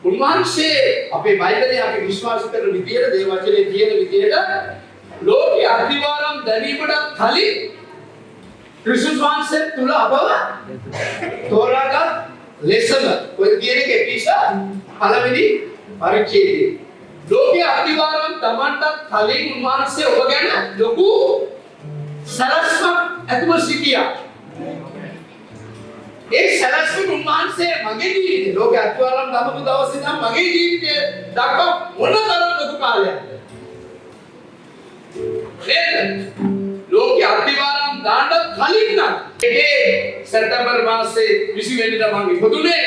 උන්වහන්සේ අපේ බයිබලයේ අපි විශ්වාස කරන විදියට, දේව වචනේ තියෙන විදියට, ලෝකයේ අතිවාරම් දැමීමට කලින් ක්‍රිස්තුස් වහන්සේ තුල අපව තෝරාගත් ලෙසම. ඔය කියන එක එපීස පළවෙනි පරිච්ඡේදයේ. ලෝකයේ අතිවාරම් තමන්ටත් කලින් උන්වහන්සේ ඔබ ගැන ලොකු සැලැස්මක් ඇතුව සිටියා. ඒ සැලැස්ම උන්වහන්සේ මගේ ජීවිතේ, ලෝකයේ අතිවාරම් දමපු දවසේ ඉඳන් මගේ ජීවිතය දක්වා මොන තරම් ලොකු කාලයක්ද නේද? ලෝකයේ අතිවාරම් දාන්න කලින් නම්, ඒකේ සැප්තැම්බර් මාසේ 20 වෙනිදා මං ඉපදුනේ.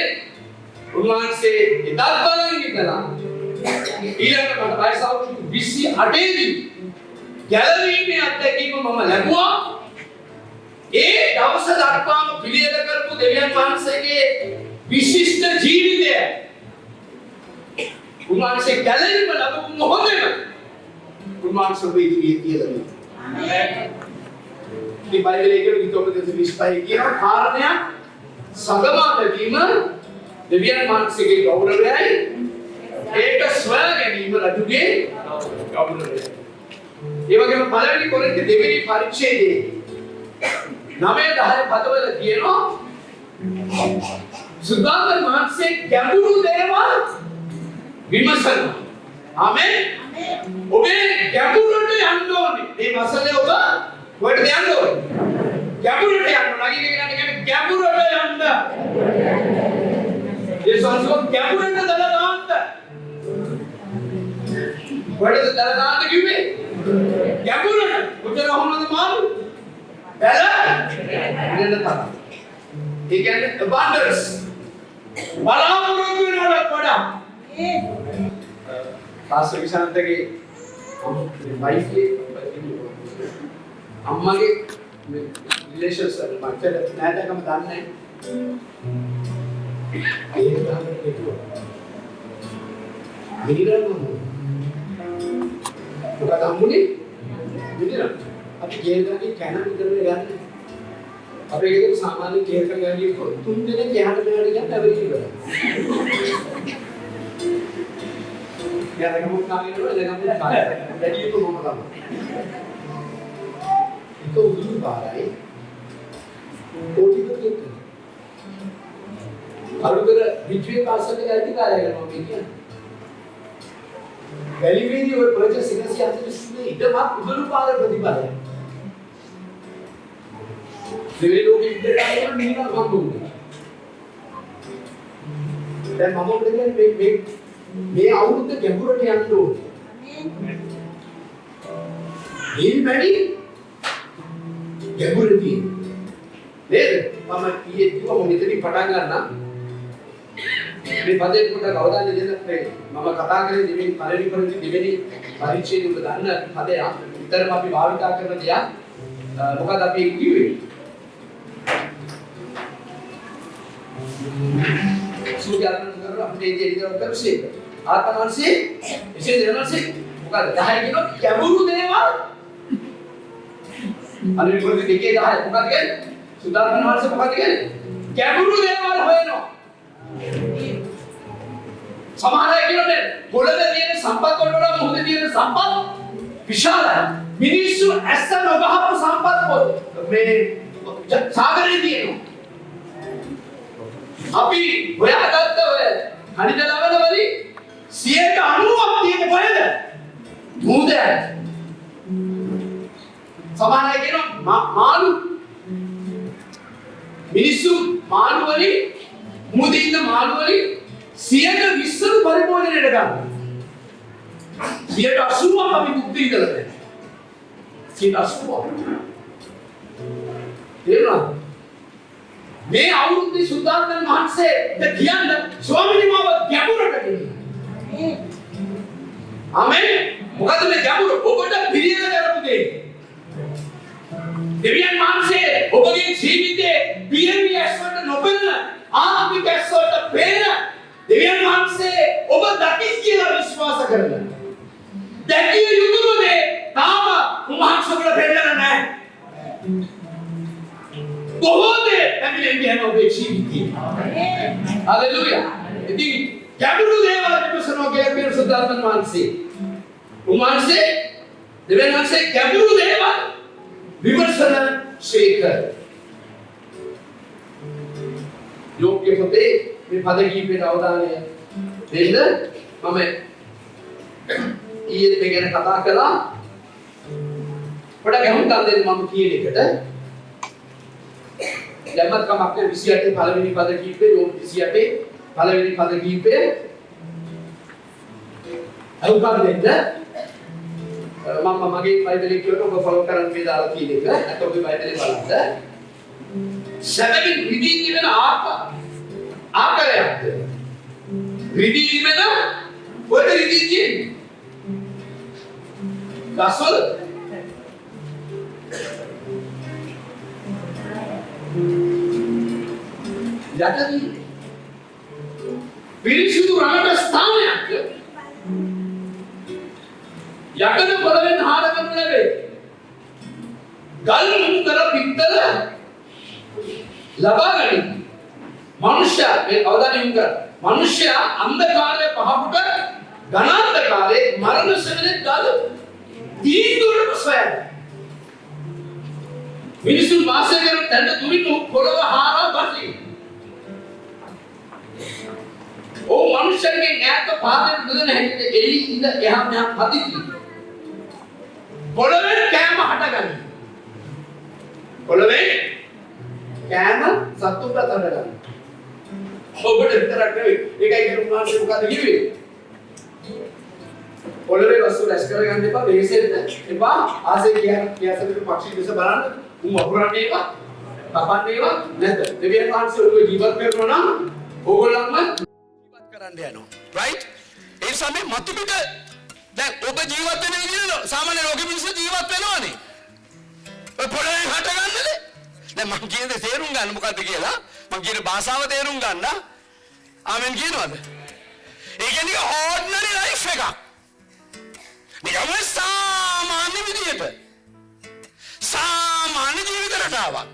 උන්වහන්සේ එදත් බලන් ඉඳලා ඊළඟට මට වයස අවුරුදු 28 දී ගැලවීමේ අත්දැකීම මම ලැබුවා. ඒ දවස දක්වාම පිළියෙල කරපු දෙවියන් වහන්සේගේ විශිෂ්ට ජීවිතය, උන්වහන්සේ ගැලවීම ලැබපු මොහොතේම උන්වහන්සේ ඔබ ඉදිරියේ තියලා දුන්නා. ඉතින් බයිබලයේ කියන ගීතෝපදේශ 25 කියන කාරණයක්, සගමා තැබීම දෙවියන් වහන්සේගේ ගෞරවයයි, ඒක සොයා ගැනීම රජුගේ ගෞරවයයි. ඒ වගේම පළවෙනි කොරින්ති දෙවෙනි පරිච්ඡේදයේ 9 10 පදවල කියනවා, ශුද්ධාත්මන් වහන්සේ ගැඹුරු දේවල් විමසනවා. ආමෙන්. ඔබේ ගැඹුරට යන්න ඕනේ. මේ වසලේ ඔබ කොහෙටද යන්න ඕනේ? ගැඹුරට යන්න. නගින කෙනාට කියන්නේ ගැඹුරට යන්න. යේසුස් වහන්සේ ගැඹුරට දාලා දාන්න. කොහෙටද දාලා දාන්න කිව්වේ? ගැඹුරට. කොච්චර අහුනද මාළු? බැල ඉන්න තරම්. ඒ කියන්නේ abundance. බලාපොරොත්තු වෙනවට වඩා. පාස්ටර් විශාන්තගේ වයිෆ්ගේ අම්මගේ රිලේෂන්ස් වල මචං නෑදෑකම දන්නේ නැහැ. ඒක ගහකට කෙටුවා. මිනිරන් හම්බුනේ. මොකද හම්බුනේ? මිනිරන්. අපි කේල් ගහේ කැන විතරනේ ගන්න. අපේ ගෙදර සාමාන්‍ය කේල් ගහ ගියොත් තුන් දෙනෙක් එහාට මෙහාට ගියත් ඇවරිලි ඉවරයි. යාළගමුත් කාගෙන ඉන්නවා, එළගමුත් කාගෙන. වැඩි එක මම තමයි. එක උදුළු පාරයි කෝටිපතියෙක් වෙනවා. කළුතර රිජ්වේ පාසල් එකේ අයිතිකාරයා ගැන මම මේ කියන්නේ. වැලිවේදී ඔය පර්චේස් 143 ඉඩමක් උදුළු පාර ප්‍රතිඵලයක්. දෙවෙනි ලෝක යුද්ධ කාලේ මිනිහා හම්බ වුණා. දැන් මම ඔබට කියන්නේ මේ මේ මේ අවුරුද්ද ගැඹුරට යන්න ඕනේ. නිල් මැණි ගැඹුර තියෙන. නේද? මම ඊයේ කිව්වා, මම මෙතනින් පටන් ගන්නම්. මේ පදේ පොඩ්ඩක් අවධානය දෙන්න. මේ මම කතා කරේ දෙවෙනි, පළවෙනි කොරින්ති දෙවෙනි පරිච්ඡේදය, ඔබ දන්න පදයක්. විතරම අපි භාවිතා කරන දෙයක්. මොකද අපි කිව්වේ? සූර්යාරණ කරලා අපිට ඒ දේ ඉදිරියට කරසේක. ආත්මන් වහන්සේ එසේ දෙනවසේ මොකද 10 කියනවා ගැඹුරු දේවල්. පළවෙනි කොරින්ති දෙකේ 10 මොකද කියන්නේ? ශුද්ධාත්මන් වහන්සේ මොකද කියන්නේ? ගැඹුරු දේවල් හොයනවා. සමහර අය කියනවා පොළවේ තියෙන සම්පත් වලට වඩා මුහුදේ තියෙන සම්පත් විශාලයි. මිනිස්සු ඇස නොගහපු සම්පත් පොත් මේ සාගරේ තියෙනවා. අපි හොයාගත්ත ඔය ඛනිජ ලවණ වලින් 90ක් තියෙන්නේ කොහෙද? මුහුදේ. සමහර අය කියනවා මාළු, මිනිස්සු මාළු වලින්, මුහුදේ ඉන්න මාළු වලින් 120 පරිභෝජනයට ගන්නවා. 80ක් අපි භුක්ති විඳලා නැහැ. 80ක්. තේරුණාද? මේ අවුරුද්දේ ශුද්ධාත්මන් වහන්සේට කියන්න, ස්වාමීනි, මාව ගැඹුරට ගෙනියන්න. ආමෙන්. මොකද මේ ගැඹුර? ඔබට පිළියෙල කරපු දේ. දෙවියන් වහන්සේ ඔබගේ ජීවිතේ පියවි ඇස් වලට නොපෙනෙන, ආත්මික ඇස් වලට පේන දෙවියන් වහන්සේ ඔබ දකි කියලා විශ්වාස කරන. දැකිය යුතුම දේ තාම උන්වහන්සේ ඔබට පෙන්නලා නැහැ. බොහෝ දේ පැමිණෙන්නේ යන ඔබේ ජීවිතේ. හලෙලූයා. ඉතින් ගැඹුරු දේවල් විමසනවා කියලා කියන සුද්ධාත්මන් වහන්සේ. උන්වහන්සේ දෙවියන් වහන්සේ ගැඹුරු දේවල් විමසන සේක. යෝග්‍ය පොතේ මේ පද කීපයට අවධානය දෙන්න. මම ඊයේ මේ ගැන කතා කළා. පොඩක් ඇහුම්කන් දෙන්න මම කියන එකට. දැම්මත් කමක් නෑ. 28 පළවෙනි පද කීපේ, යෝබ් 28 පළවෙනි පද කීපේ ඇහුම්කන් දෙන්න. මම මගේ බයිබලේ කියවන ඔබ ෆලෝ කරන්න මේ දාලා තියෙන එක. නැත්නම් ඔබේ බයිබලේ බලන්න. සැබවින් රිදී තිබෙන ආකාරයක්ද? රිදී තිබෙන කොහෙද රිදී තියෙන්නේ? ගස්වල. යටදී පිරිසිදු රණට ස්ථානයක් යකඩ පොළවෙන් හාරගනු ලැබේ. ගල් මුහු කර පිත්තල ලබා ගනී. මනුෂ්‍යයා මේ අවධානය යොමු කර. මනුෂ්‍යයා අන්ධකාරයේ පහපුට ඝනාන්ධකාරයේ මරණ සෙවණේ ගල් තීන්දුවටම සොයයි. මිනිසුන් වාසය කරන තැන දුරින් පොළව හාරා බසී. ඔව් මනුෂ්‍යයන්ගෙන් ඈත පාදයට නොදෙන හැටියට එළි ඉඳ එහා මෙහා පදිති. පොළවෙන් කෑම හටගනී. පොළවෙන් කෑම සත්තුන්ට හටගනී. ඔබට විතරක් නෙවෙයි. ඒකයි කියන උන්වහන්සේ මොකද කිව්වේ? පොළවේ වස්තු රැස් කරගන්න එපා, වෙහෙසෙන්න එපා. ආසේ කියන කියාසෙට පක්ෂී දෙස බලන්න, උන් වපුරන්නේ ඒවා, කපන්නේ ඒවා නැත. දෙවියන් වහන්සේ ඔබ ජීවත් කරනවා නම් ඕගොල්ලන්ම ජීවත් කරන්න යනවා. රයිට්? ඒ නිසා මේ මතු පිට දැන් ඔබ ජීවත් වෙන විදිහට සාමාන්‍ය ලෝකෙ මිනිස්සු ජීවත් වෙනවනේ. ඔය පොළවෙන් හටගන්නනේ. දැන් මං කියන දේ තේරුම් ගන්න මොකද්ද කියලා. මං කියන භාෂාව තේරුම් ගන්න. ආමෙන් කියනවද? ඒ කියන්නේ ඕඩිනරි ලයිෆ් එකක්. නිකම්ම සාමාන්‍ය විදියට. සාමාන්‍ය ජීවිත රටාවක්.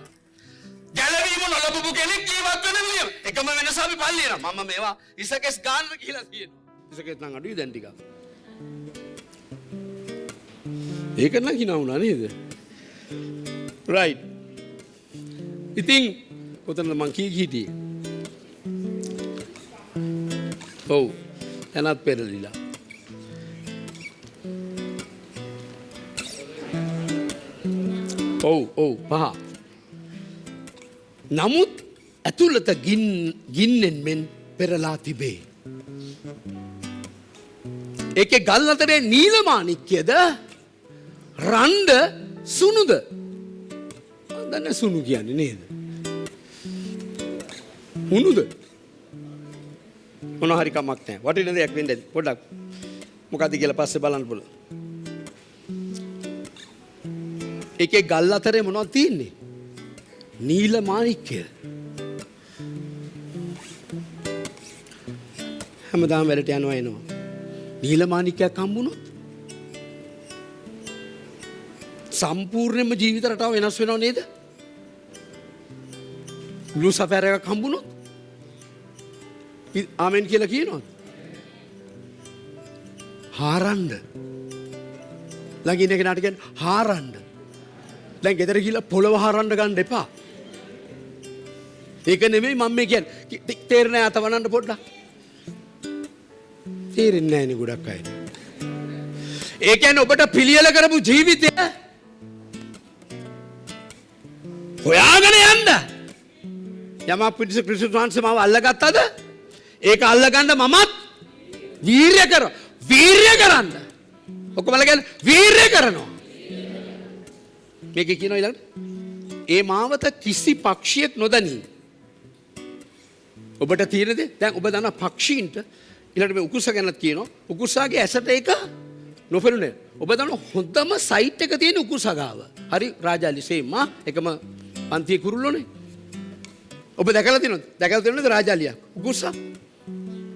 ගැලවීම නොලබපු කෙනෙක් ජීවත් වෙන විදිය. එකම වෙනස අපි පල්ලිය නම් මම මේවා ඉසකෙස් ගන්න කියලා කියනවා. ඉසකෙස් නම් අඩුයි දැන් ටිකක්. ඒක නම් hina වුණා නේද? රයිට්. ඉතින් කොතනද මං කී හිටියේ? ඔව්. එනත් පෙරලිලා. ඔව් ඔව් පහ. නමුත් ඇතුළත ගින්නෙන් මෙන් පෙරලා තිබේ. ඒකේ ගල් අතරේ නීල මාණික්‍යද රණ්ඩ සුනුද? මං දන්නේ සුනු කියන්නේ නේද? හුනුද? මොන හරි කමක් නැහැ. වටින දෙයක් වෙන්න ඇති. පොඩ්ඩක් මොකද්ද කියලා පස්සේ බලන්න පුළුවන්. ඒකේ ගල් අතරේ මොනවද තියෙන්නේ? නීල මාණික්‍ය. හැමදාම වැඩට යනවා එනවා. නීල මාණික්‍යයක් හම්බුනොත් සම්පූර්ණයෙන්ම ජීවිත රටාව වෙනස් වෙනව නේද? බ්ලූ සෆයර් එකක් හම්බුනොත් ආමෙන් කියලා කියනවද? හාරන්න. ළඟ ඉන්න කෙනාට කියන්නේ හාරන්න. දැන් ගෙදර ගිහලා පොළව හාරන්න ගන්න එපා. ඒක නෙමෙයි මම මේ කියන්නේ. තේරෙන්නේ නැහැ අත වනන්න පොඩ්ඩක්. තේරෙන්නේ නැහැ නේ ගොඩක් අයට. ඒ කියන්නේ ඔබට පිළියෙල කරපු ජීවිතය හොයාගෙන යන්න. යමක් පිණිස ක්‍රිස්තුස් වහන්සේ මාව අල්ලගත්තද? ඒක අල්ලගන්න මමත් වීරිය කරනවා. වීරිය කරන්න. ඔක්කොමලා කියන්නේ වීරිය කරනවා. මේකේ කියනවා ඊළඟට ඒ මාවත කිසි පක්ෂියෙක් නොදනී. ඔබට තියෙන දේ දැන් ඔබ දන්නා පක්ෂීන්ට ඊළඟට මේ උකුස්සා ගැනත් කියනවා. උකුස්සාගේ ඇසට ඒක නොපෙනුනේ. ඔබ දන්නා හොඳම සයිට් එක තියෙන උකුස්සා ගාව. හරි රාජාලි සේම් ආ එකම පන්තියේ කුරුල්ලෝනේ. ඔබ දැකලා තියෙනවද? දැකලා තියෙනවද රාජාලියක්? උකුස්සා.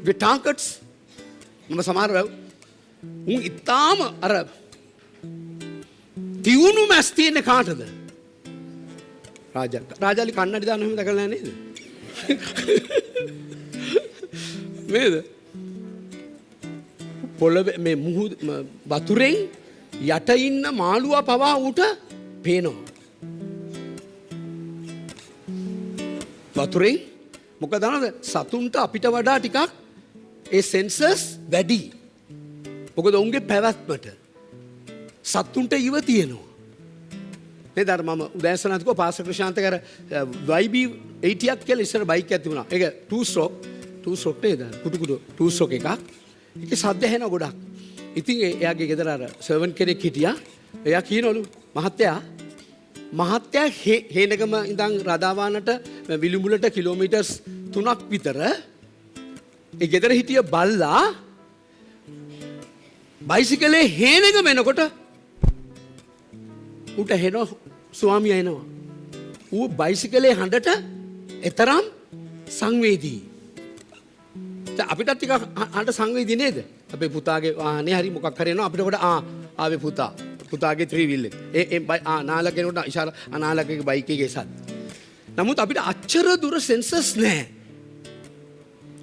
ගේ ටාන්කට්ස් මම සමහර වැව් උන් ඉතාම අර තියුණු මැස් තියෙන්නේ කාටද? රාජාලි කන්නඩි දාන එහෙම දැකලා නැහැ නේද? නේද? පොළවේ මේ මුහුද වතුරෙන් යට ඉන්න මාළුවා පවා ඌට පේනවා. වතුරෙන් මොකද දන්නවද? සතුන්ට අපිට වඩා ටිකක් ඒ සෙන්සර්ස් වැඩි. මොකද ඔවුන්ගේ පැවැත්මට සත්තුන්ට ඉව තියෙනවා. නේද? අර මම උදෑසනත් කිව්වා පාස්ටර් ක්‍රිෂාන්ත අර YB 80ක් කියලා ඉස්සර බයික් එකක් තිබුණා. ඒක 2 stroke, 2 stroke නේද? කුටු කුටු 2 stroke එකක්. ඒකේ සද්ද ඇහෙනවා ගොඩක්. ඉතින් එයාගේ ගෙදර අර සර්වන්ට් කෙනෙක් හිටියා. එයා කියනවලු මහත්තයා මහත්තයා හේනගම ඉඳන් රදාවානට විලුඹුලට කිලෝමීටර්ස් 3ක් විතර ඒ ගෙදර හිටිය බල්ලා බයිසිකලේ හේනගම එනකොට ඌට හෙනවා ස්වාමියා එනවා. ඌ බයිසිකලේ හඬට එතරම් සංවේදී. දැන් අපිටත් ටිකක් හඬ සංවේදී නේද? අපේ පුතාගේ වාහනේ හරි මොකක් හරි එනවා අපිට කොට ආවේ පුතා. පුතාගේ ත්‍රිවිල් එක. ඒ ඒ බයි නාලක කෙනෙකුට ඉෂාර නාලකගේ බයික් එකේ සද්ද. නමුත් අපිට අච්චර දුර සෙන්සර්ස් නෑ.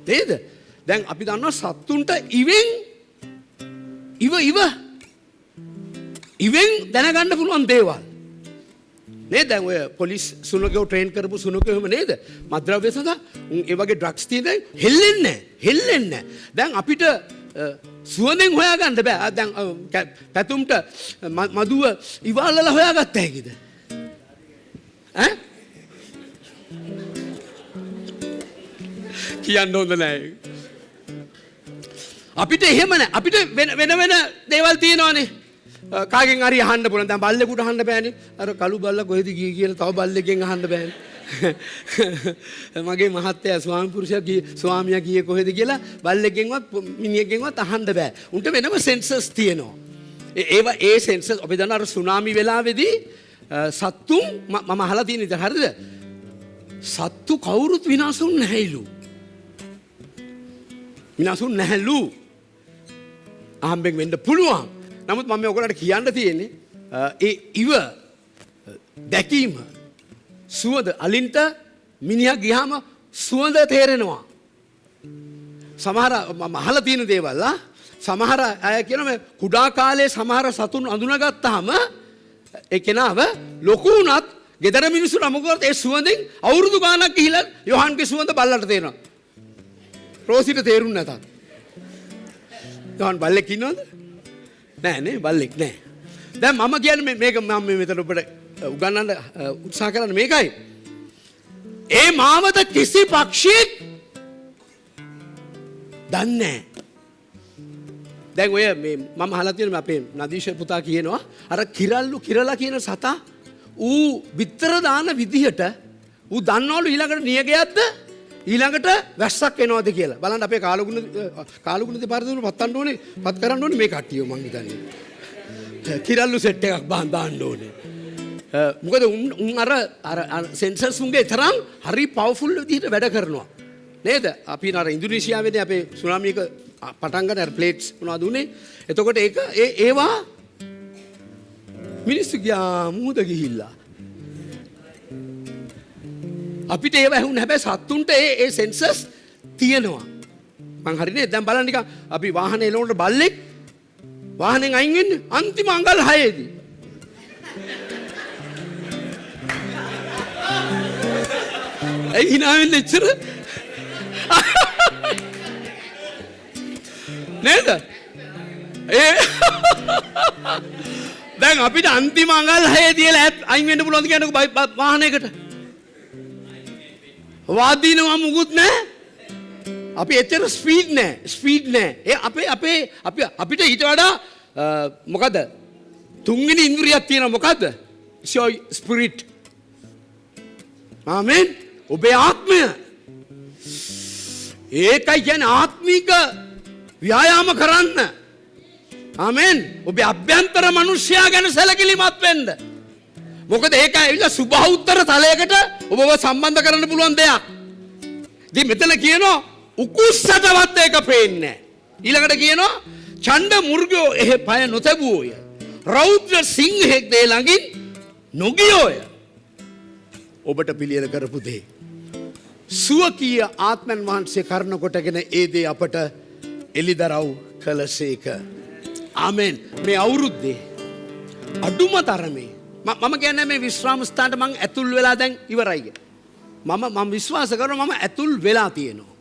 නේද? දැන් අපි දන්නවා සත්තුන්ට ඉවෙන් ඉව ඉව ඉවෙන් දැනගන්න පුළුවන් දේවල්. නේද? දැන් ඔය පොලිස් සුනකයෝ ට්‍රේන් කරපු සුනකයෝ එහෙම නේද? මත්ද්‍රව්‍ය සඳහා උන් ඒ වගේ ඩ්‍රග්ස් තියෙන දැන් හෙල්ලෙන්නේ නෑ. හෙල්ලෙන්නේ නෑ. දැන් අපිට සුවඳෙන් හොයාගන්න බෑ. දැන් පැතුම්ට මදුව ඉවල්ලලා හොයාගත්ත හැකිද? ඈ? කියන්න හොඳ නෑ. අපිට එහෙම නෑ. අපිට වෙන වෙන දේවල් තියෙනවානේ. කාගෙන් හරි අහන්න පුළුවන්. දැන් බල්ලෙකුට අහන්න බෑනේ. අර කළු බල්ලා කොහෙද ගියේ කියලා තව බල්ලෙක්ගෙන් අහන්න බෑනේ. මගේ මහත්තයා ස්වාමි පුරුෂයා ගියේ ස්වාමියා ගියේ කොහෙද කියලා බල්ලෙක්ගෙන්වත් මිනිහෙක්ගෙන්වත් අහන්න බෑ. උන්ට වෙනම සෙන්සර්ස් තියෙනවා. ඒවා ඒ සෙන්සර්ස් අපි දන්නවා අර සුනාමි වෙලාවේදී සත්තුන් මම අහලා තියෙන විදිහ හරිද? සත්තු කවුරුත් විනාශ වුන්නේ නැහැලු. විනාශ වුන්නේ නැහැලු. අහම්බෙන් වෙන්න පුළුවන්. නමුත් මම මේ ඔයගොල්ලන්ට කියන්න තියෙන්නේ ඒ ඉව දැකීම සුවඳ අලින්ට මිනිහා ගියාම සුවඳ තේරෙනවා. සමහර මම අහලා තියෙන දේවල් සමහර අය කියනවා මේ කුඩා කාලේ සමහර සතුන් අඳුනගත්තාම ඒ කෙනාව ලොකු වුණත් ගෙදර මිනිස්සු නම කරත් ඒ සුවඳෙන් අවුරුදු ගාණක් ගිහිලා යොහන්ගේ සුවඳ බල්ලට තේරෙනවා. රෝසිට තේරුන්නේ නැතත්. යොහන් බල්ලෙක් ඉන්නවද? නෑ නේ බල්ලෙක් නෑ. දැන් මම කියන්නේ මේක මම මේ මෙතන ඔබට උගන්වන්න උත්සාහ කරන්නේ මේකයි. ඒ මාවත කිසි පක්ෂියෙක් දන්නේ නෑ. දැන් ඔය මේ මම අහලා තියෙනවා අපේ නදීෂ පුතා කියනවා අර කිරල්ලු කිරලා කියන සතා ඌ බිත්තර දාන විදිහට ඌ දන්නවලු ඊළඟට නියගයක්ද ඊළඟට වැස්සක් එනවද කියලා. බලන්න අපේ කාලගුණ දෙපාර්තමේන්තුවට පත්තන්න ඕනේ, පත් කරන්න ඕනේ මේ කට්ටියව මං හිතන්නේ. කිරල්ලු සෙට් එකක් බාන් දාන්න ඕනේ. මොකද උන් අර අර සෙන්සර්ස් උන්ගේ තරම් හරි පවර්ෆුල් විදිහට වැඩ කරනවා. නේද? අපි අර ඉන්දුනීසියාවේදී අපේ සුනාමි එක පටන් ගන්න අර ප්ලේට්ස් මොනවද උනේ? එතකොට ඒක ඒවා මිනිස්සු ගියා මුහුද ගිහිල්ලා. අපිට ඒව ඇහුන්නේ හැබැයි සත්තුන්ට ඒ සෙන්සර්ස් තියෙනවා. මං හරිනේ දැන් බලන්න නිකන් අපි වාහනේ එළවනකොට බල්ලෙක් වාහනෙන් අයින් වෙන්නේ අන්තිම අඟල් 6ේදී. ඇයි hina වෙන්නේ එච්චර? නේද? ඒ දැන් අපිට අන්තිම අඟල් 6 තියලා අයින් වෙන්න පුළුවන්ද කියන්නකෝ වාහනයකට? වාදිනවා මුකුත් නෑ. අපි එච්චර ස්පීඩ් නෑ. ස්පීඩ් නෑ. ඒ අපේ අපේ අපි අපිට ඊට වඩා මොකද? තුන්වෙනි ඉන්ද්‍රියක් තියෙනවා මොකද්ද? It's your spirit. ආමෙන්. ඔබේ ආත්මය. ඒකයි කියන්නේ ආත්මික ව්‍යායාම කරන්න. ආමෙන්. ඔබේ අභ්‍යන්තර මනුෂ්‍යයා ගැන සැලකිලිමත් වෙන්න. මොකද ඒක ඇවිල්ලා සුභෞත්තර තලයකට ඔබව සම්බන්ධ කරන්න පුළුවන් දෙයක්. ඉතින් මෙතන කියනවා උකුස්සටවත් ඒක පේන්නේ නැහැ. ඊළඟට කියනවා ඡණ්ඩ මුර්ගයෝ එහෙ පය නොතැබුවෝය. රෞද්‍ර සිංහෙක් දේ ළඟින් නොගියෝය. ඔබට පිළියෙල කරපු දේ සුවකීය ආත්මන් වහන්සේ කරන කොටගෙන ඒ දේ අපට එළිදරව් කළසේක. ආමෙන්. මේ අවුරුද්දේ අඩුම තරමේ මම කියන්නේ මේ විශ්‍රාම ස්ථානට මං ඇතුල් වෙලා දැන් ඉවරයි කියලා. මම විශ්වාස කරනවා මම ඇතුල් වෙලා තියෙනවා.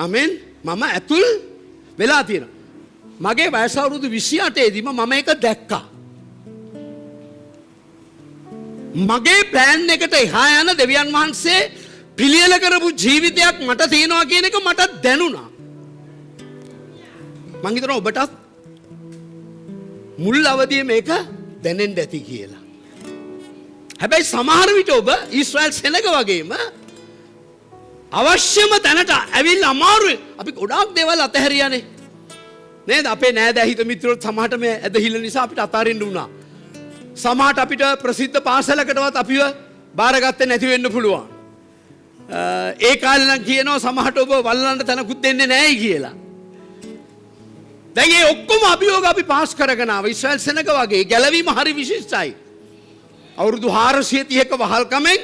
ආමෙන්. මම ඇතුල් වෙලා තියෙනවා. මගේ වයස අවුරුදු 28 දීම මම ඒක දැක්කා. මගේ ප්ලෑන් එකට එහා යන දෙවියන් වහන්සේ පිළියෙල කරපු ජීවිතයක් මට තියෙනවා කියන එක මට දැනුණා. මං හිතනවා ඔබටත් මුල් අවදියේ මේක දැනෙන්න ඇති කියලා. හැබැයි සමහර විට ඔබ ඊශ්‍රායල් සෙනග වගේම අවශ්‍යම තැනට ඇවිල්ලා අමාරුයි. අපි ගොඩාක් දේවල් අතහැරියානේ. නේද? අපේ නෑදෑ හිත මිත්‍රයෝ සමහරට මේ ඇදහිල්ල නිසා අපිට අතාරින්න වුණා. සමහරට අපිට ප්‍රසිද්ධ පාසලකටවත් අපිව බාරගත්තේ නැති වෙන්න පුළුවන්. ඒ කාලේ නම් කියනවා සමහරට ඔබ වල්ලන්න තැනකුත් දෙන්නේ නෑයි කියලා. දැන් ඒ ඔක්කොම අභියෝග අපි පාස් කරගෙන ආවා. ඊශ්‍රායල් සෙනග වගේ ගැලවීම හරි විශිෂ්ටයි. අවුරුදු 430ක වහල්කමෙන්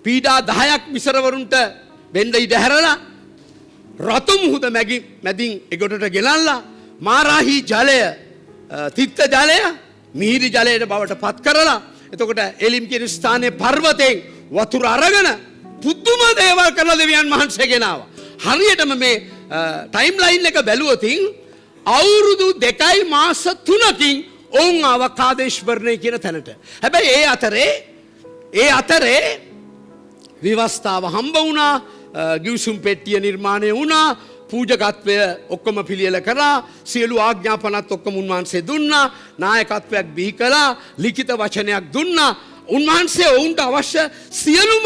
පීඩා 10ක් මිසරවරුන්ට වෙන්න ඉඩ හැරලා රතු මුහුද මැදින් එගොඩට ගෙනල්ලා මාරාහි ජලය තිත්ත ජලය මිහිරි ජලයට බවට පත් කරලා එතකොට එලිම් කියන ස්ථානයේ පර්වතයෙන් වතුර අරගෙන පුදුම දේවල් කරලා දෙවියන් වහන්සේ ගෙනාවා. හරියටම මේ ටයිම් ලයින් එක බැලුවොතින් අවුරුදු 2 මාස 3කින් ඔවුන් ආවා කාදේශ් බර්නේ කියන තැනට. හැබැයි ඒ අතරේ විවස්ථාව හම්බ වුණා, ගිවිසුම් පෙට්ටිය නිර්මාණය වුණා, පූජකත්වය ඔක්කොම පිළියෙල කරා, සියලු ආඥාපනත් ඔක්කොම උන්වහන්සේ දුන්නා, නායකත්වයක් බිහි කළා, ලිඛිත වචනයක් දුන්නා. උන්වහන්සේ ඔවුන්ට අවශ්‍ය සියලුම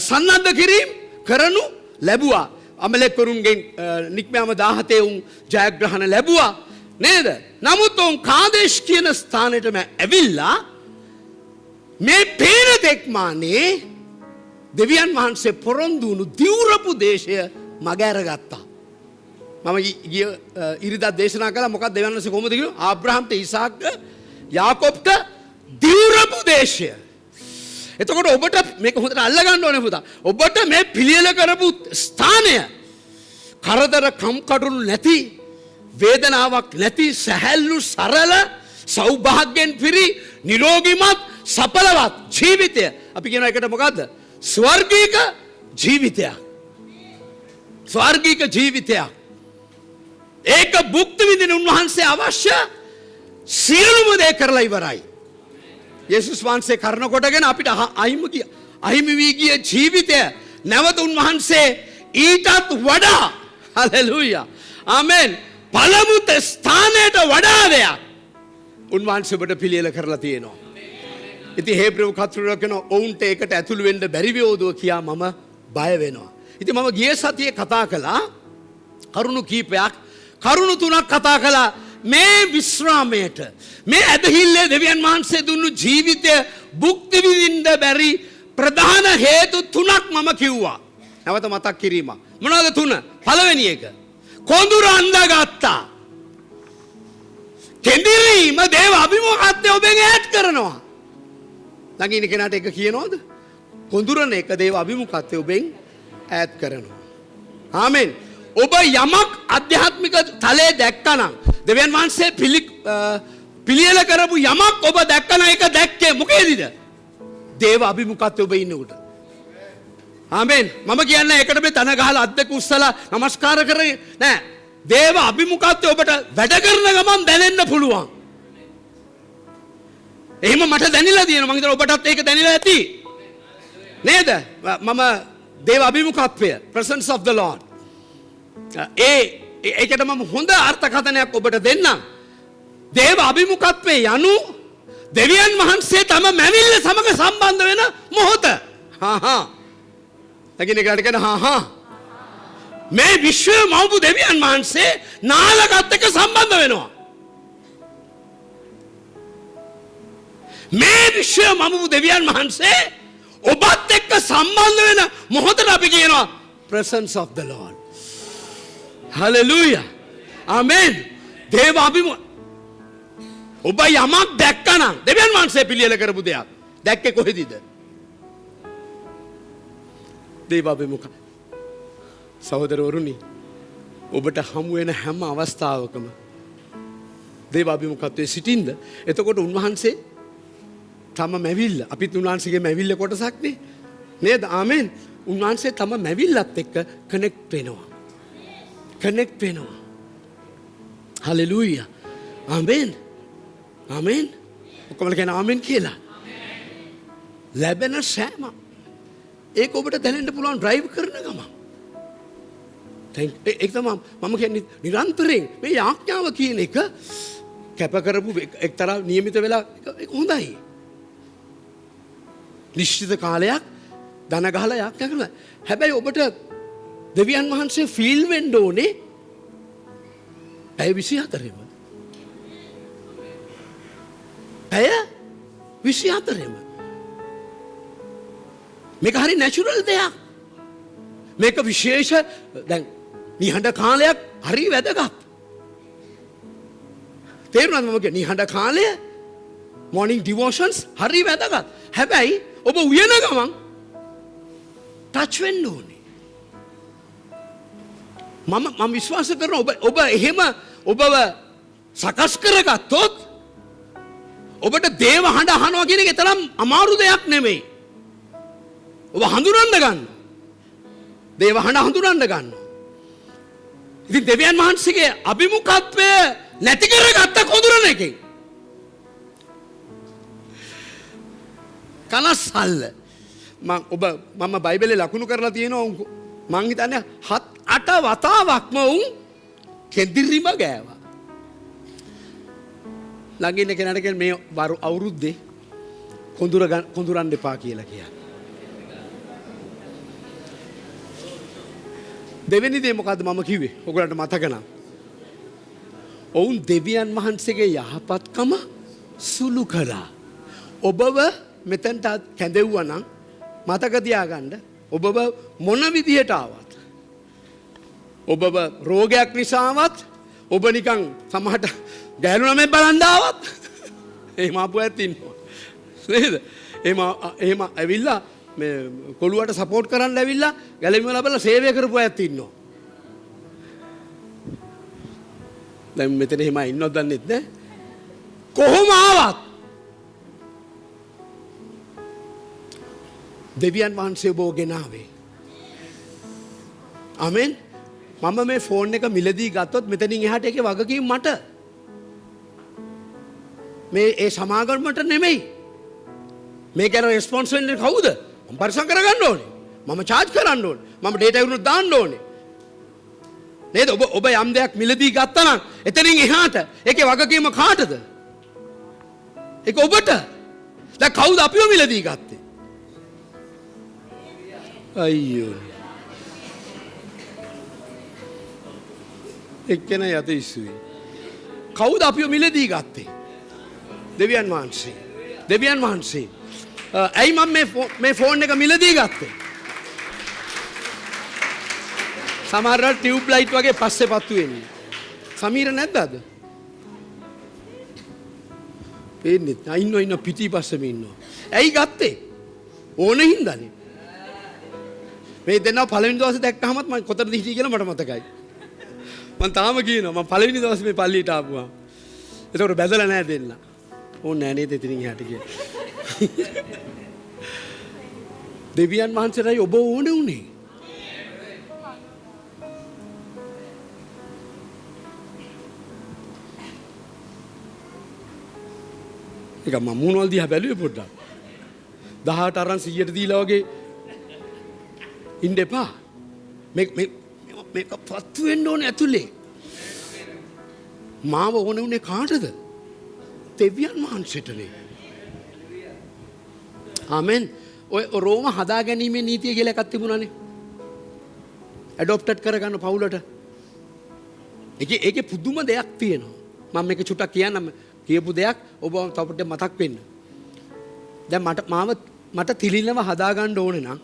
සන්නද්ධ කිරීම් කරනු ලැබුවා. අමලෙක්වරුන්ගෙන් නික්මයාම 17 උන් ජයග්‍රහණ ලැබුවා නේද? නමුත් ඔවුන් කාදේශ් කියන ස්ථානෙටම ඇවිල්ලා මේ පේන තෙක්මානේ දෙවියන් වහන්සේ පොරොන්දු වුණු දිවුරපු දේශය මග ඇරගත්තා. මම ගිය ඉරිදා දේශනා කළා. මොකක්ද දෙවියන් වහන්සේ කොහොමද කිව්වේ? ආබ්‍රහම්ට, ඉසාක්ට, යාකොබ්ට දිවුරපු දේශය. එතකොට ඔබට මේක හොඳට අල්ලගන්න ඕනේ පුතා. ඔබට මේ පිළියෙල කරපු ස්ථානය කරදර කම්කටොළු නැති, වේදනාවක් නැති, සැහැල්ලු, සරල, සෞභාග්‍යයෙන් පිරි, නිරෝගිමත්, සඵලවත් ජීවිතය. අපි කියන එකට මොකද්ද? ස්වර්ගීක ජීවිතයක්. ස්වර්ගීක ජීවිතයක්. ඒක භුක්ති විඳින උන්වහන්සේ අවශ්‍ය සියලුම දේ කරලා ඉවරයි. යේසුස් වහන්සේ කරන කොටගෙන අපිට අහිමි වී ගිය ජීවිතය නැවත උන්වහන්සේ ඊටත් වඩා, හලෙලූයා, ආමෙන්, පළමු ස්ථානයට වඩා දෙයක් උන්වහන්සේ ඔබට පිළියෙල කරලා තියෙනවා. ඉතින් හේබ්‍රෙව් කතුරුවර කියනවා ඔවුන්ට ඒකට ඇතුළු වෙන්න බැරි වේවදෝ කියා මම බය වෙනවා. ඉතින් මම ගිය සතියේ කතා කළා කරුණු කීපයක්, කරුණු තුනක් කතා කළා. මේ විශ්‍රාමයට, මේ ඇදහිල්ලේ දෙවියන් වහන්සේ දුන්නු ජීවිතය භුක්ති විඳින්න බැරි ප්‍රධාන හේතු තුනක් මම කිව්වා. නැවත මතක් කිරීම. මොනවද තුන? පළවෙනි එක, කොඳුර අඳගත්තා. කෙඳිරීම දේව අභිමුඛත්වය ඔබෙන් ඈත් කරනවා. ළඟ ඉන්න කෙනාට එක කියනවද? කොඳුරන එක දේව අභිමුඛත්වය ඔබෙන් ඈත් කරනවා. ආමෙන්. ඔබ යමක් ආධ්‍යාත්මික තලයේ දැක්කනම්, දෙවියන් වහන්සේ පිළියෙල කරපු යමක් ඔබ දැක්කනම් ඒක දැක්කේ මොකේදීද? දේව අභිමුඛත්වය ඔබ ඉන්නකොට. ආමෙන්. මම කියන්නේ ඒකට මේ තන ගහලා අත් දෙක උස්සලා නමස්කාර කරේ නෑ. දේව අභිමුඛත්වය ඔබට වැඩ කරන ගමන් දැනෙන්න පුළුවන්. එහෙම මට දැනිලා තියෙනවා. මං හිතනවා ඔබටත් ඒක දැනිලා ඇති. නේද? මම දේව අභිමුඛත්වය, presence of the Lord. ඒකට මම හොඳ අර්ථකථනයක් ඔබට දෙන්නම්. දේව අභිමුඛත්වය යනු දෙවියන් වහන්සේ තම මැවිල්ල සමග සම්බන්ධ වෙන මොහොත. හා හා. නගින එකට කියන හා හා. මේ විශ්වය මවපු දෙවියන් වහන්සේ නාලකත් එක්ක සම්බන්ධ වෙනවා. මේ විශ්වය මවපු දෙවියන් වහන්සේ ඔබත් එක්ක සම්බන්ධ වෙන මොහොතට අපි කියනවා presence of the Lord. Hallelujah. Amen. දේව අභිමුඛ ඔබ යමක් දැක්කනම් දෙවියන් වහන්සේ පිළියෙල කරපු දෙයක් දැක්කේ කොහෙදද? දේව අභිමුඛ. සහෝදරවරුනි, ඔබට හමු වෙන හැම අවස්ථාවකම දේව අභිමුඛත්වයේ සිටින්ද. එතකොට උන්වහන්සේ තම මැවිල්ල, අපිත් උන්වහන්සේගේ මැවිල්ල කොටසක් නේ නේද? ආමෙන්. උන්වහන්සේ තම මැවිල්ලත් එක්ක කනෙක්ට් වෙනවා. කනෙක්ට් වෙනවා. හලෙලූයා. ආමෙන්. ආමෙන්. ඔක්කොම කියන ආමෙන් කියලා. ලැබෙන සෑම ඒක ඔබට දැනෙන්න පුළුවන් ඩ්‍රයිව් කරන ගමන්. දැන් ඒක තමයි මම කියන්නේ, නිරන්තරයෙන් මේ යාඥාව කියන එක කැප කරපු එක්තරා නියමිත වෙලා ඒක හොඳයි. නිශ්චිත කාලයක් දන ගහලා යාඥා කරනවා. හැබැයි ඔබට දෙවියන් වහන්සේ ෆීල් වෙන්න ඕනේ පැය 24ෙම. පැය 24ෙම. මේක හරි නැචරල් දෙයක්. මේක විශේෂ දැන් නිහඬ කාලයක් හරි වැදගත්. තේරුණාද මම කියන්නේ? නිහඬ කාලය, මොර්නිං ඩිවෝෂන්ස් හරි වැදගත්. හැබැයි ඔබ උයන ගමන් ටච් වෙන්න ඕනේ. මම විශ්වාස කරනවා ඔබ එහෙම ඔබව සකස් කරගත්තොත් ඔබට දේව හඬ අහනවා කියන එක තරම් අමාරු දෙයක් නෙමෙයි. ඔබ හඳුනන්න ගන්න. දේව හඬ හඳුනන්න ගන්න. ඉතින් දෙවියන් වහන්සේගේ අභිමුඛත්වය නැති කරගත්ත කොඳුරන එකෙන් කනස්සල්ල. මම බයිබලේ ලකුණු කරලා තියෙනවා. මං හිතන්නේ 7-8 වතාවක්ම උන් කෙඳිරිම ගෑවා. ළඟ ඉන්න කෙනාට කියන්නේ මේ වරු අවුරුද්දේ කොඳුරන්න එපා කියලා කියන්නේ. දෙවෙනි දේ මොකද්ද මම කිව්වේ? ඔයගොල්ලන්ට මතක නම්. ඔවුන් දෙවියන් වහන්සේගේ යහපත්කම සුළු කළා. ඔබව මෙතනට කැඳෙව්වා නම් මතක තියාගන්න, ඔබව මොන විදිහට ආවත්, ඔබව රෝගයක් නිසාවත්, ඔබ නිකන් සමහරට ගැහැණු ළමෙක් බලන් ආවත් එහෙම ආපු අයත් ඉන්නවා නේද? එහෙම ඇවිල්ලා මේ කොළුවට සපෝට් කරන්න ඇවිල්ලා ගැලවීම ලැබලා සේවය කරපු අයත් ඉන්නවා. දැන් මෙතන එහෙම අය ඉන්නවද දන්නෙත් නෑ. කොහොම ආවත් දෙවියන් වහන්සේ ඔබව ගෙනාවේ. ආමෙන්. මම මේ ෆෝන් එක මිලදී ගත්තොත් මෙතනින් එහාට ඒකේ වගකීම මට. මේ ඒ සමාගමට නෙමෙයි. මේ ගැන රෙස්පොන්ස් වෙන්නේ කවුද? මම පරිස්සම් කරගන්න ඕනේ. මම චාර්ජ් කරන්න ඕනේ. මම ඩේටා එකක් දාන්න ඕනේ. නේද? ඔබ යම් දෙයක් මිලදී ගත්තා නම් එතනින් එහාට ඒකේ වගකීම කාටද? ඒක ඔබට. දැන් කවුද අපිව මිලදී ගත්තේ? අයියෝ. එක්කෙනා යත ඉස්සුවේ. කවුද අපිව මිලදී ගත්තේ? දෙවියන් වහන්සේ. දෙවියන් වහන්සේ. ඇයි මම මේ ෆෝන් එක මිලදී ගත්තේ? සමහර වෙලාවට ටියුබ් ලයිට් වගේ පස්සේ පත්තු වෙන්නේ. සමීර නැද්ද අද? පේන්නේ නැහැ. ඉන්නවා ඉන්නවා පිටි පස්සෙම ඉන්නවා. ඇයි ගත්තේ? ඕන හින්දානේ. මේ දෙන්නා පළවෙනි දවසේ දැක්කහමත් මම කොතනද හිටියේ කියලා මට මතකයි. මං තාම කියනවා මං පළවෙනි දවසේ මේ පල්ලියට ආපුවා. ඒතකොට බැදලා නෑ දෙන්න. ඕන නෑ නේද එතනින් එහාට කියලා. දෙවියන් වහන්සේටයි ඔබ ඕනේ උනේ. ඒක මම මූණවල දිහා බැලුවේ පොඩ්ඩක්. 18 අරන් 100ට දීලා වගේ ඉන්න එපා. මේ මේ මේක පත්තු වෙන්න ඕනේ ඇතුලේ. මාව ඕනේ උනේ කාටද? දෙවියන් වහන්සේටනේ. ආමෙන්. ඔය රෝම හදාගැනීමේ නීතිය කියලා එකක් තිබුණානේ. ඇඩොප්ටඩ් කරගන්න පවුලට. ඒකේ පුදුම දෙයක් තියෙනවා. මම මේක චුට්ටක් කියන්නම්. කියපු දෙයක් ඔබ තව පොඩ්ඩක් මතක් වෙන්න. දැන් මට තිලිනව හදාගන්න ඕනේ නම්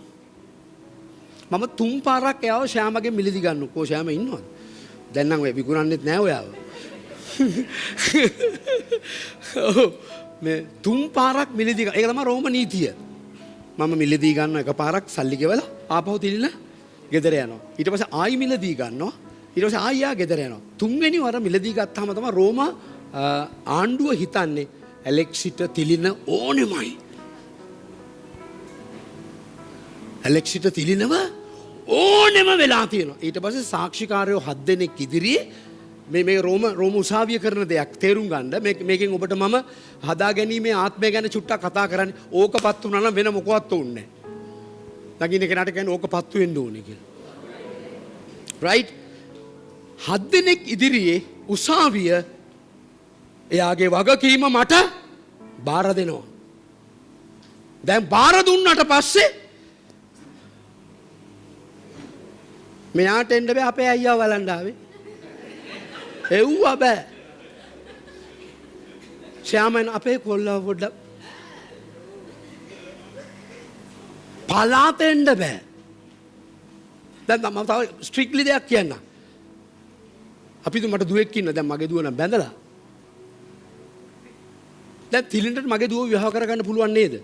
මම තුන් පාරක් එයාව ශ්‍යාමගෙන් මිලදී ගන්න. කෝ ශ්‍යාම ඉන්නවද? දැන් නම් ඔය විකුණන්නෙත් නෑ ඔයාව. ඔව් මේ තුන් පාරක් මිලදී ගන්න. ඒක තමයි රෝම නීතිය. මම මිලදී ගන්න එක පාරක් සල්ලි ගෙවලා ආපහු තිලින ගෙදර යනවා. ඊට පස්සේ ආයි මිලදී ගන්නවා. ඊට පස්සේ ආයි යා ගෙදර යනවා. තුන්වෙනි වර මිලදී ගත්තාම තමයි රෝම ආණ්ඩුව හිතන්නේ ඇලෙක්සිට තිලින ඕනෙමයි. ඇලෙක්සිට තිලිනව ඕනෙම වෙලා තියෙනවා. ඊට පස්සේ සාක්ෂිකාරයෝ 7 දෙනෙක් ඉදිරියේ මේ රෝම උසාවිය කරන දෙයක් තේරුම් ගන්න. මේකෙන් ඔබට මම හදාගැනීමේ ආත්මය ගැන චුට්ටක් කතා කරන්නේ. ඕක පත් වුණා නම් වෙන මොකවත් ඕනේ නැහැ. ළඟින් කෙනාට කියන්නේ ඕක පත්තු වෙන්න ඕනේ කියලා. රයිට්? 7 දෙනෙක් ඉදිරියේ උසාවිය එයාගේ වගකීම මට බාර දෙනවා. දැන් බාර දුන්නට පස්සේ මෙයාට එන්න බෑ අපේ අයියා බලන්න ආවේ. එව්වා බෑ. ශ්‍යාමන් අපේ කොල්ලා පොඩ්ඩක් පලාත එන්න බෑ. දැන් මම තව ස්ට්‍රික්ට්ලි දෙයක් කියන්නම්. අපි තු මට දුවෙක් ඉන්න. දැන් මගේ දුව නම් බැඳලා. දැන් තිලින්ට මගේ දුව විවාහ කරගන්න පුළුවන් නේද?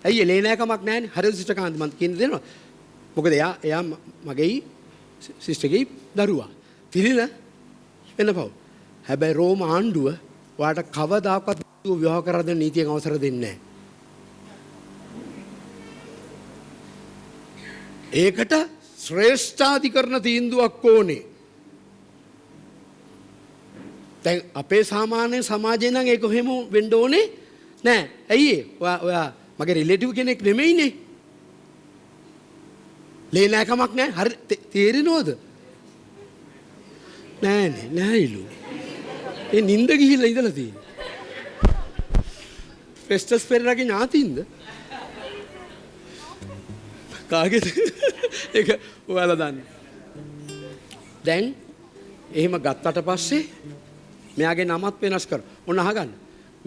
ඇයි ඒ ලේ නෑකමක් නෑනේ. හරිද සිස්ටර් කාන්ති මං කියන දෙනවා. මොකද එයා මගේ සිස්ටර්ගේ දරුවා. තිලින වෙන පව්. හැබැයි රෝම ආණ්ඩුව ඔයාට කවදාකවත් දුව විවාහ කරලා දෙන්න නීතියෙන් අවසර දෙන්නේ නෑ. ඒකට ශ්‍රේෂ්ඨාධිකරණ තීන්දුවක් ඕනේ. දැන් අපේ සාමාන්‍ය සමාජේ නම් ඒක එහෙම වෙන්න ඕනේ නෑ. ඇයි ඒ? ඔයා මගේ රිලේටිව් කෙනෙක් නෙමෙයිනේ. ලේ නෑකමක් නෑ. හරි තේරෙනවද? නෑනේ නෑයිලු. ඒ නින්ද ගිහිල්ලා ඉඳලා තියෙන්නේ. ෆෙස්ටස් පෙරේරාගේ ඥාතින්ද? කාගේද? ඒක ඔයාලා දන්නේ. දැන් එහෙම ගත්තට පස්සේ මෙයාගේ නමත් වෙනස් කර. ඔන්න අහගන්න.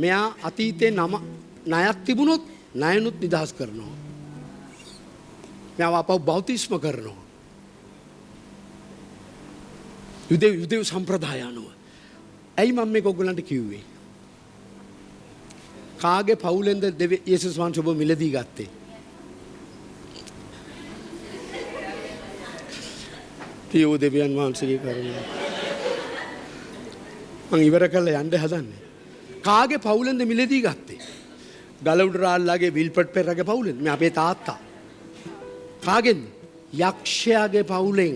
මෙයා අතීතේ නම ණයක් තිබුණොත් ණයනුත් නිදහස් කරනවා. මෙයාව ආපහු බෞතිස්ම කරනවා. යුදෙව් සම්ප්‍රදාය අනුව. ඇයි මම මේක ඔයගොල්ලන්ට කිව්වේ? කාගේ පවුලෙන්ද යේසුස් වහන්සේ ඔබ මිලදී ගත්තේ? පියෝ දෙවියන් වහන්සේගේ කරුණාව. මං ඉවර කරලා යන්න හදන්නේ. කාගේ පවුලෙන්ද මිලදී ගත්තේ? ගලඋඩ රාල්ලාගේ විල්පට් පෙරගේ පවුලෙන්ද? මේ අපේ තාත්තා. කාගෙන්ද? යක්ෂයාගේ පවුලෙන්.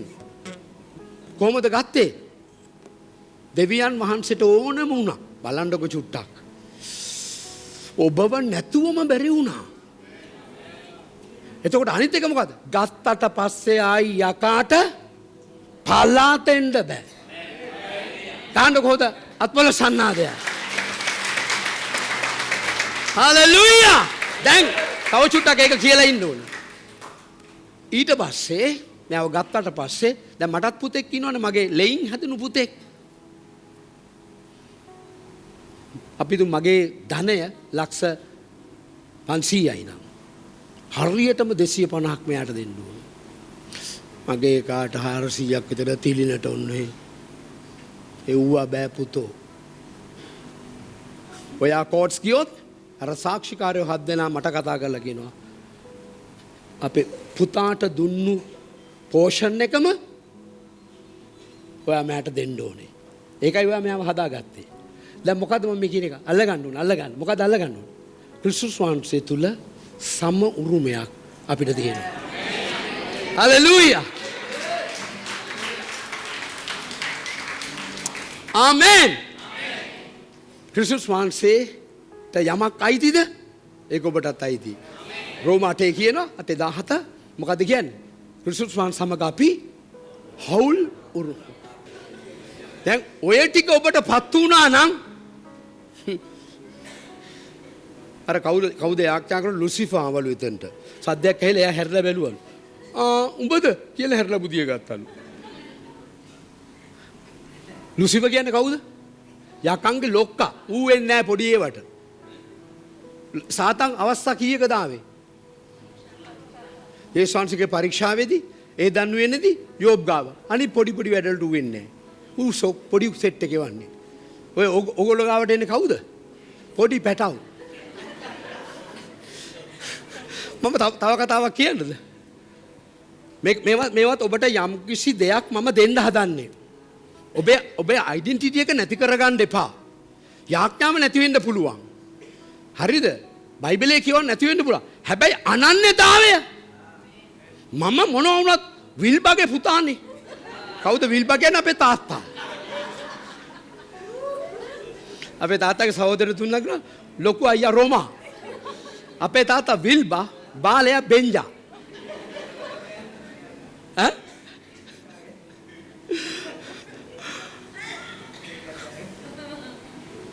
කොහොමද ගත්තේ? දෙවියන් වහන්සේට ඕනම වුණා. බලන්නකො චුට්ටක්. ඔබව නැතුවම බැරි වුණා. එතකොට අනිත් එක මොකද? ගත්තට පස්සේ ආයි යකාට පලාත එන්න බෑ. ගන්න කොහොද? අත්වල සන්නාදය. හලෙලූයා. දැන් තව චුට්ටක් ඒක කියලා ඉන්න ඕනේ. ඊට පස්සේ මෑව ගත්තට පස්සේ දැන් මටත් පුතෙක් ඉන්නවනේ, මගේ ලෙයින් හැදුණු පුතෙක්. අපි තුන් මගේ ධනය ලක්ෂ 500යි නම් හරියටම 250ක් මෙයාට දෙන්න ඕනේ. මගේ කාට 400ක් විතර තිලිනට ඔන්නේ. එව්වා බෑ පුතෝ. ඔයා කෝට්ස් ගියොත් අර සාක්ෂිකාරයෝ 7 දෙනා මට කතා කරලා කියනවා අපේ පුතාට දුන්නු පෝෂන් එකම ඔයා මට දෙන්න ඕනේ. ඒකයි ඔයා මෙයාව හදාගත්තේ. දැන් මොකද්ද මම මේ කියන එක? අල්ලගන්න ඕන, අල්ලගන්න. මොකද්ද අල්ලගන්න ඕන? ක්‍රිස්තුස් වහන්සේ තුල සම උරුමයක් අපිට තියෙනවා. හලෙලූයා. ආමෙන්. ක්‍රිස්තුස් වහන්සේට යමක් අයිතිද? ඒක ඔබටත් අයිති. රෝම 8 කියනවා 8:17 මොකද්ද කියන්නේ? ක්‍රිස්තුස් වහන්සේ සමග අපි හවුල් උරුම. දැන් ඔය ටික ඔබට පත් වුණා නම් අර කවුද යාඥා කරන ලුසිෆර් ආවලු එතනට. සද්දයක් ඇහිලා එයා හැරිලා බැලුවලු. ආ උඹද කියලා හැරිලා බුදිය ගත්තලු. ලුසිෆර් කියන්නේ කවුද? යකන්ගේ ලොක්කා. ඌ වෙන්නේ නැහැ පොඩි ඒවට. සාතන් අවස්ථා කීයකද ආවේ? යේසුස් වහන්සේගේ පරීක්ෂාවේදී ඒ දන් වෙන්නේදී යෝබ් ගාව. අනිත් පොඩි පොඩි වැඩවලට ඌ වෙන්නේ නැහැ. ඌ පොඩි සෙට් එකේ වන්නේ. ඔය ඔයගොල්ලෝ ගාවට එන්නේ කවුද? පොඩි පැටව්. මම තව කතාවක් කියන්නද? මේවත් ඔබට යම් කිසි දෙයක් මම දෙන්න හදන්නේ. ඔබේ ඔබේ අයිඩෙන්ටිටි එක නැති කරගන්න එපා. යාඥාව නැති වෙන්න පුළුවන්. හරිද? බයිබලයේ කියවන්න නැති වෙන්න පුළුවන්. හැබැයි අනන්‍යතාවය මම මොනවා වුණත් විල්බගේ පුතානේ. කවුද විල්බා කියන්නේ? අපේ තාත්තා. අපේ තාත්තගේ සහෝදර තුන්දෙනා ලොකු අයියා රෝමා. අපේ තාත්තා විල්බා, බාලයා බෙන්ජා. ඈ?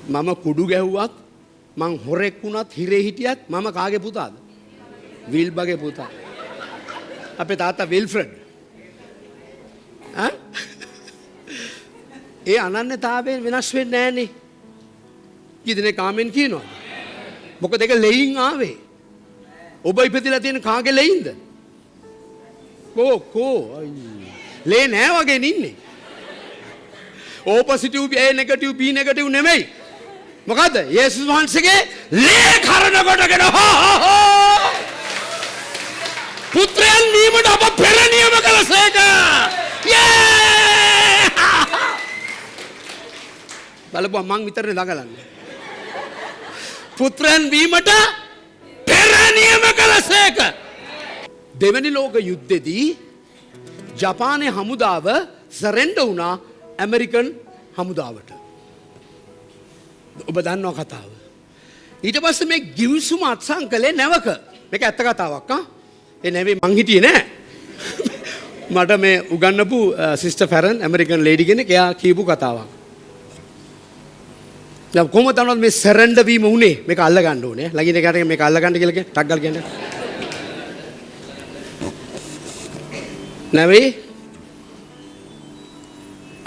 මම කුඩු ගැහුවත්, මං හොරෙක් වුණත්, හිරේ හිටියත් මම කාගේ පුතාද? විල්බගේ පුතා. අපේ තාත්තා විල්ෆ්‍රඩ්. ඈ? ඒ අනන්‍යතාවයෙන් වෙනස් වෙන්නේ නෑනේ. කී දෙනෙක් ආමෙන් කියනවද? මොකද ඒක ලෙයින් ආවේ. ඔබ ඉපදිලා තියෙන කාගේ ලෙයින්ද? කෝ කෝ අයියෝ. ලේ නෑ වගේ ඉන්නේ. O positive, A negative, B negative නෙමෙයි. මොකද්ද? යේසුස් වහන්සේගේ ලේ කරන කොටගෙන හෝ හෝ හෝ පුත්‍රයන් වීමට අප පෙර නියම කළසේක. යේ! බලපුවා මං විතරනේ දඟලන්නේ. පුත්‍රයන් වීමට පෙර නියම කළසේක. දෙවැනි ලෝක යුද්ධෙදී ජපානයේ හමුදාව සරෙන්ඩර් වුණා ඇමරිකන් හමුදාවට. ඔබ දන්නවා කතාව. ඊට පස්සේ මේ ගිවිසුම අත්සන් කළේ නැවක. මේක ඇත්ත කතාවක් ආ. ඒ නැවේ මං හිටියේ නෑ. මට මේ උගන්නපු සිස්ටර් ෆැරන් ඇමරිකන් ලේඩි කෙනෙක්, එයා කියපු කතාවක්. දැන් කොහොමද දන්නවද මේ සරෙන්ඩර් වීම උනේ? මේක අල්ල ගන්න ඕනේ. ළඟින් එකාට මේක අල්ල ගන්න කියලා කියන්න. ටක් ගාලා කියන්න. නැවේ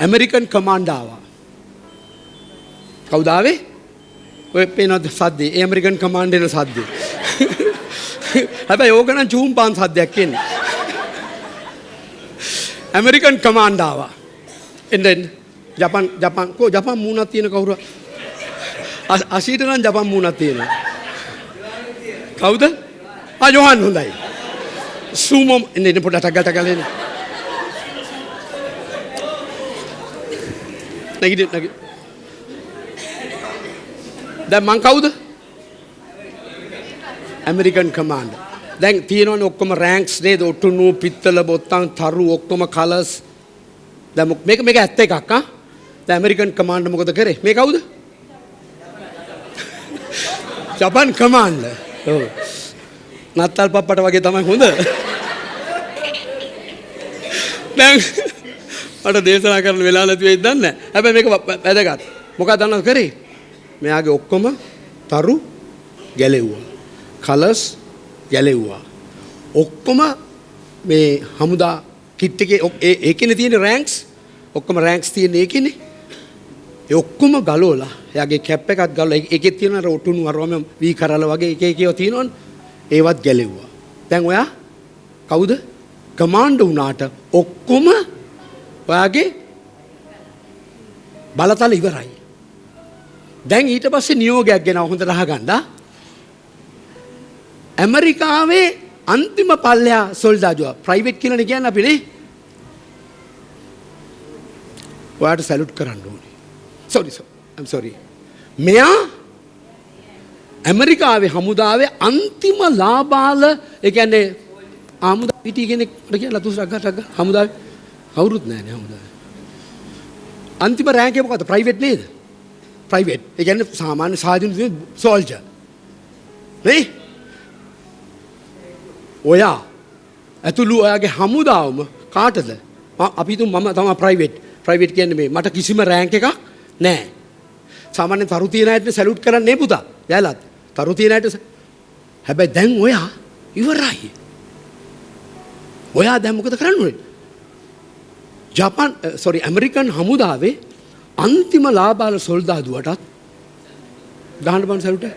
ඇමරිකන් කමාන්ඩර් ආවා. කවුද ආවේ? ඔය පේනවද සද්දේ? ඒ ඇමරිකන් කමාන්ඩර් එන සද්දේ. හැබැයි ඕක නම් චූම් පාන් සද්දයක් එන්නේ. ඇමරිකන් කමාන්ඩර් ආවා. එන්න එන්න. ජපන් ජපන් කෝ ජපන් මූණක් තියෙන කවුරු? අසීට නම් ජපන් මූණක් තියෙනවා. කවුද? ආ යොහන් හොඳයි. සූමෝ එන්න එන්න පොඩ්ඩක් ටක් ගාලා ටක් ගාලා එන්න. නැගිටින්න නැගිටින්න. දැන් මං කවුද? American commander. දැන් තියෙනවනේ ඔක්කොම රෑන්ක්ස් නේද? ඔටුනු, පිත්තල, බොත්තම්, තරු ඔක්කොම කලර්ස්. දැන් මේක මේක ඇත්ත එකක් ආ. දැන් ඇමරිකන් කමාන්ඩර් මොකද කරේ? මේ කවුද? ජපන් කමාන්ඩර්. ඔව්. නත්තල් පප්පට වගේ තමයි හොඳ. දැන් මට දේශනා කරන්න වෙලා නැති වෙයිද දන්නේ නැහැ. හැබැයි මේක වැදගත්. මොකක්ද දන්නවද කරේ? මෙයාගේ ඔක්කොම තරු ගැලෙව්වා. කලර්ස් ගැලෙව්වා. ඔක්කොම මේ හමුදා කිට් එකේ ඒකනේ තියෙන රෑන්ක්ස්. ඔක්කොම රෑන්ක්ස් තියෙන ඒකනේ. ඒ ඔක්කොම ගලවලා එයාගේ කැප් එකත් ගලවලා ඒකේ තියෙන අර ඔටුනු අරවම වී කරල වගේ එක එක ඒවා තියෙනවනේ. ඒවත් ගැලෙව්වා. දැන් ඔයා කවුද? කමාන්ඩර් වුණාට ඔක්කොම ඔයාගේ බලතල ඉවරයි. දැන් ඊට පස්සේ නියෝගයක් ගෙනාව හොඳට අහගන්න. ඇමරිකාවේ අන්තිම පල්ලෙහා සොල්දාදුවා ප්‍රයිවට් කියලානේ කියන්නේ අපි නේ. ඔයාට සැලුට් කරන්න ඕනේ. Sorry sorry I'm sorry. මෙයා ඇමරිකාවේ හමුදාවේ අන්තිම ලාබාල, ඒ කියන්නේ හමුදා පිටි කෙනෙක් මට කියලා තුසක් ගහ හමුදාවේ කවුරුත් නෑ නේ හමුදාවේ. අන්තිම රෑන්ක් එක මොකද්ද? ප්‍රයිවට් නේද? ප්‍රයිවට්. ඒ කියන්නේ සාමාන්‍ය සාධුන සෝල්ජර්. නේ? ඔයා ඇතුළු ඔයාගේ හමුදාවම කාටද? අපි තුන් මම තමයි ප්‍රයිවට්. ප්‍රයිවට් කියන්නේ මේ මට කිසිම රෑන්ක් එකක් නෑ. සාමාන්‍ය තරු තියන අයට සැලුට් කරන්නේ පුතා. යලත්. තරු තියන අයට හැබැයි දැන් ඔයා ඉවරයි. ඔයා දැන් මොකද කරන්න ඕනේ? ජපාන් සෝරි ඇමරිකන් හමුදාවේ අන්තිම ලාබාල සොල්දාදුවටත් ගහන්න බං සැලුට් එක.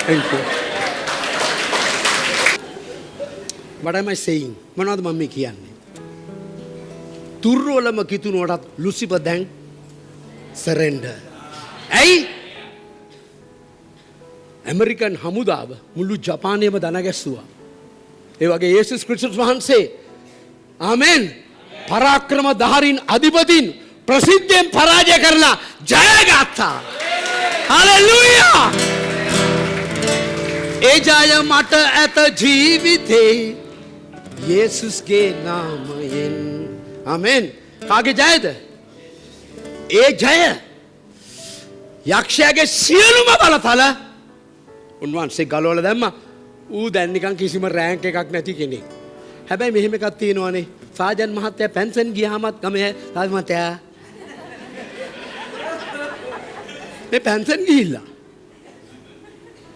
Thank you. What am I saying? මොනවද මම මේ කියන්නේ? තුර්වලම කිතුනුවටත් ලුසිෆර් දැන් සරෙන්ඩර්. ඇයි? ඇමරිකන් හමුදාව මුළු ජපානයම දන ගැස්සුවා. ඒ වගේ යේසුස් ක්‍රිස්තුස් වහන්සේ ආමෙන්. පරාක්‍රම ධාරීන් අධිපතින් ප්‍රසිද්ධයෙන් පරාජය කරලා ජයගත්තා. හලෙලූයා. ඒ ජය මට ඇත ජීවිතේ යේසුස්ගේ නාමයෙන්. ආමෙන්. කාගේ ජයද? ඒ ජය යක්ෂයාගේ සියලුම බලතල උන්වහන්සේ ගලවලා දැම්මා. ඌ දැන් නිකන් කිසිම රෑන්ක් එකක් නැති කෙනෙක්. හැබැයි මෙහෙම එකක් තියෙනවනේ. සාජන් මහත්තයා පෙන්ෂන් ගියාමත් ගමේ සාජන් මහත්තයා මේ පෙන්ෂන් ගිහිල්ලා.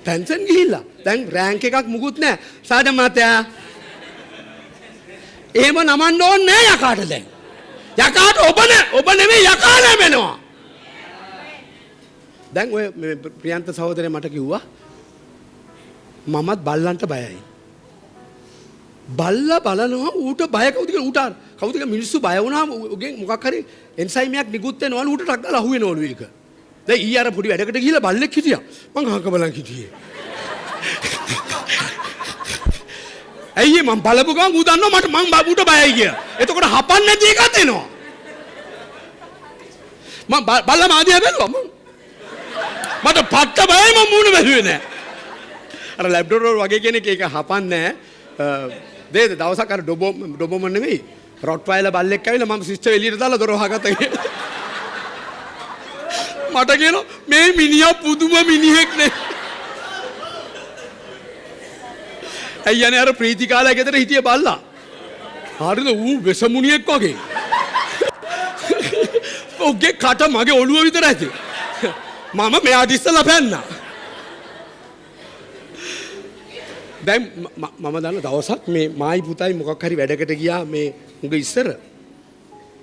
පෙන්ෂන් ගිහිල්ලා. දැන් රෑන්ක් එකක් මුකුත් නෑ. සාජන් මහත්තයා එහෙම නමන්න ඕනේ නෑ යකාට දැන්. යකාට ඔබ නෑ, ඔබ නෙමෙයි යකා නැමෙනවා. දැන් ඔය මේ ප්‍රියන්ත සහෝදරයා මට කිව්වා මමත් බල්ලන්ට බයයි. බල්ලා බලනවා ඌට බය කවුද කියලා, ඌට කවුද කියලා මිනිස්සු බය වුණාම උගෙන් මොකක් හරි එන්සයිම් එකක් නිකුත් වෙනවලු, ඌට ටක් ගාලා අහු වෙනවලු ඒක. දැන් ඊ අර පොඩි වැඩකට ගිහිල්ලා බල්ලෙක් හිටියා. මං අහක බලන් හිටියේ. ඇයි මං බලපු ගමන් ඌ දන්නවා මට මං ඌට බයයි කියලා. එතකොට හපන්න නැති එකත් එනවා. මං බල්ලා මාදියා බැලුවා මං. මට පට්ට බයයි, මං මූණ බැලුවේ නෑ. අර ලැබ්‍රඩෝර් වගේ කෙනෙක් ඒක හපන්නේ නෑ. දේද දවසක් අර ඩොබෝම නෙමෙයි රොට්වයිලර් බල්ලෙක් ඇවිල්ලා මම සිස්ටර් එළියට දාලා දොර වහගත්තා කියලා. මට කියනවා මේ මිනිහා පුදුම මිනිහෙක් නේ. ඇයි අනේ අර ප්‍රීති කාලේ ගෙදර හිටිය බල්ලා. හරිද ඌ වෙසමුණියෙක් වගේ. ඔහුගේ කට මගේ ඔළුව විතර ඇති. මම මෙයාට ඉස්සලා පැන්නා. දැන් මම දන්න දවසක් මේ මායි පුතයි මොකක් හරි වැඩකට ගියා මේ උඟ ඉස්සර.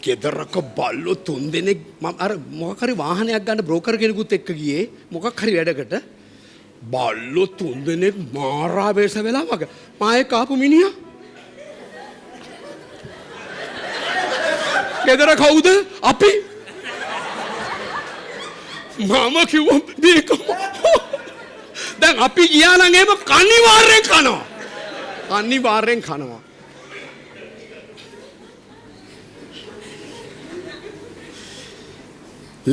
ගෙදරක බල්ලෝ තුන් දෙනෙක් මම අර මොකක් හරි වාහනයක් ගන්න බ්‍රෝකර් කෙනෙකුත් එක්ක ගියේ මොකක් හරි වැඩකට. බල්ලෝ තුන් දෙනෙක් මාරාවේශ වෙලා වගේ. මා එක්ක ආපු මිනිහා. ගෙදර කවුද? අපි. මම කිව්වා මේක දැන් අපි ගියා නම් එහෙම අනිවාර්යෙන් කනවා. අනිවාර්යෙන් කනවා.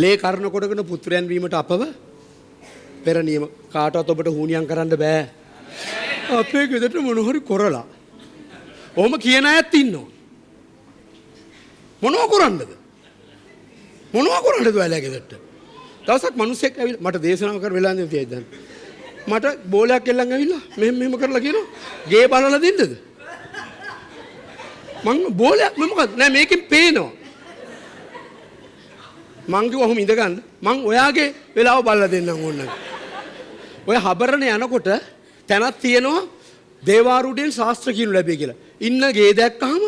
ලේ කරන කොටගෙන පුත්‍රයන් වීමට අපව පෙර නියම. කාටවත් ඔබට හුනියම් කරන්න බෑ. අපේ ගෙදරට මොන හරි කරලා. ඔහොම කියන අයත් ඉන්නවා. මොනව කරන්නද? මොනව කරන්නද ඔයාලා ගෙදරට? දවසක් මිනිස්සෙක් ඇවිල්ලා මට දේශනාව කර වෙලා ඉඳන් තියයි දැන්. මට බෝලයක් එල්ලන් ඇවිල්ලා මෙහෙම මෙහෙම කරලා කියනවා ගේ බලලා දෙන්නද? මං බෝලයක් මම මොකද නෑ මේකෙන් පේනවා. මං කිව්වා ඔහොම ඉඳ ගන්න. මං ඔයාගේ වෙලාව බලලා දෙන්නම් ඕනනම්. ඔය හබරණ යනකොට තැනක් තියෙනවා දේවාරූಢයෙන් ශාස්ත්‍ර කියනු ලැබේ කියලා. ඉන්න ගේ දැක්කහම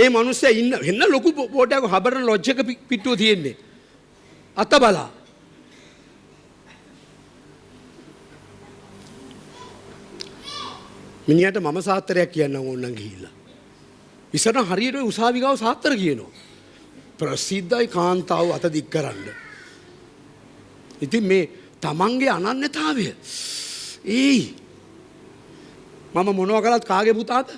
ඒ මිනිස්සයා ඉන්න එන්න ලොකු බෝටයක් හබරණ ලොජ් එක පිටුව තියෙන්නේ. අත බලා. මිනිහට මම සාත්‍රයක් කියන්නම් ඕනනම් ගිහිල්ලා. ඉස්සර හරියට ඔය උසාවි ගාව සාත්‍ර කියනවා. ප්‍රසිද්ධයි කාන්තාව අත දික් කරන්න. ඉතින් මේ තමන්ගේ අනන්‍යතාවය. ඒයි මම මොනවා කළත් කාගේ පුතාද?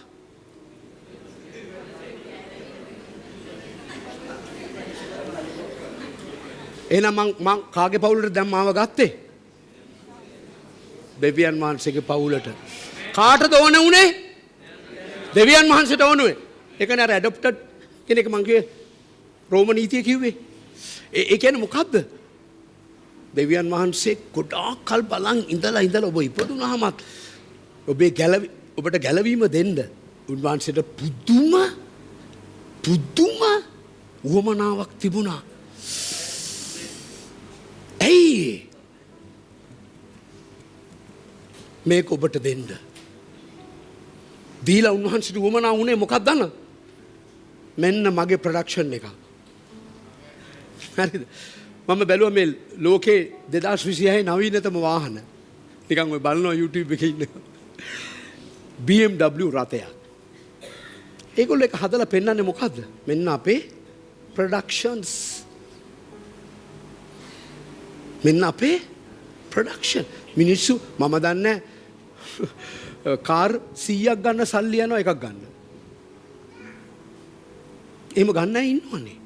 එහෙනම් මං කාගේ පවුලට දැන් මාව ගත්තේ? දෙවියන් වහන්සේගේ පවුලට. කාටද ඕන වුණේ? දෙවියන් වහන්සේට ඕන වුණේ. ඒකනේ අර ඇඩොප්ටඩ් කෙනෙක් මං කිව්වේ රෝම නීතිය කිව්වේ. ඒ කියන්නේ මොකද්ද? දෙවියන් වහන්සේ ගොඩාක් කල් බලන් ඉඳලා ඉඳලා ඔබ ඉපදුනහමත් ඔබේ ඔබට ගැලවීම දෙන්න උන්වහන්සේට පුදුම පුදුම උවමනාවක් තිබුණා. ඇයි මේක ඔබට දෙන්න දීලා උන්වහන්සේට උවමනා වුණේ මොකක්ද දන්නවද? මෙන්න මගේ ප්‍රොඩක්ෂන් එක. හරිද? මම බැලුවා මේ ලෝකේ 2026 නවීනතම වාහන. නිකන් ඔය බලනවා YouTube එකේ ඉන්න BMW රථයක්. ඒගොල්ලෝ එක හදලා පෙන්වන්නේ මොකද්ද? මෙන්න අපේ ප්‍රොඩක්ෂන්ස්. මෙන්න අපේ ප්‍රොඩක්ෂන්. මිනිස්සු මම දන්නේ කාර් 100ක් ගන්න සල්ලි යනවා එකක් ගන්න. එහෙම ගන්න අය ඉන්නවනේ.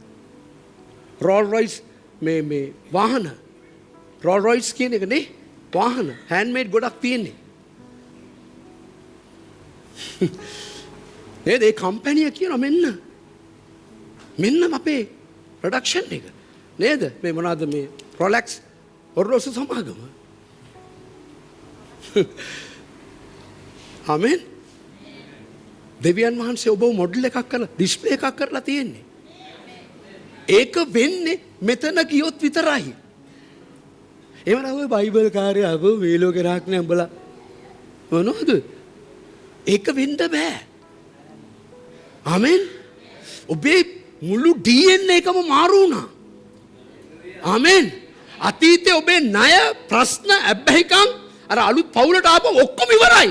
රෝල් රොයිස් මේ මේ වාහන, රෝල් රොයිස් කියන එක නේ වාහන හෑන්ඩ්මේඩ් ගොඩක් තියෙන්නේ. නේද? ඒ කම්පැනි එක කියනවා මෙන්න මෙන්න අපේ ප්‍රොඩක්ෂන් එක. නේද? මේ මොනවාද මේ රොලැක්ස් ඔරලෝසු සමාගම. ආමෙන්. දෙවියන් වහන්සේ ඔබව මොඩල් එකක් කරලා ඩිස්ප්ලේ එකක් කරලා තියෙන්නේ. ඒක වෙන්නේ මෙතන ගියොත් විතරයි. එහෙම ඔය බයිබල් කාර්යය අප මේ ලෝකේ රාක් නෑ උඹලා මොනවද? ඒක වෙන්න බෑ. ආමෙන්. ඔබේ මුළු DNA එකම මාරු වුණා. ආමෙන්. අතීතයේ ඔබේ ණය ප්‍රශ්න ඇබ්බැහිකම් අර අලුත් පවුලට ආපුවම ඔක්කොම ඉවරයි.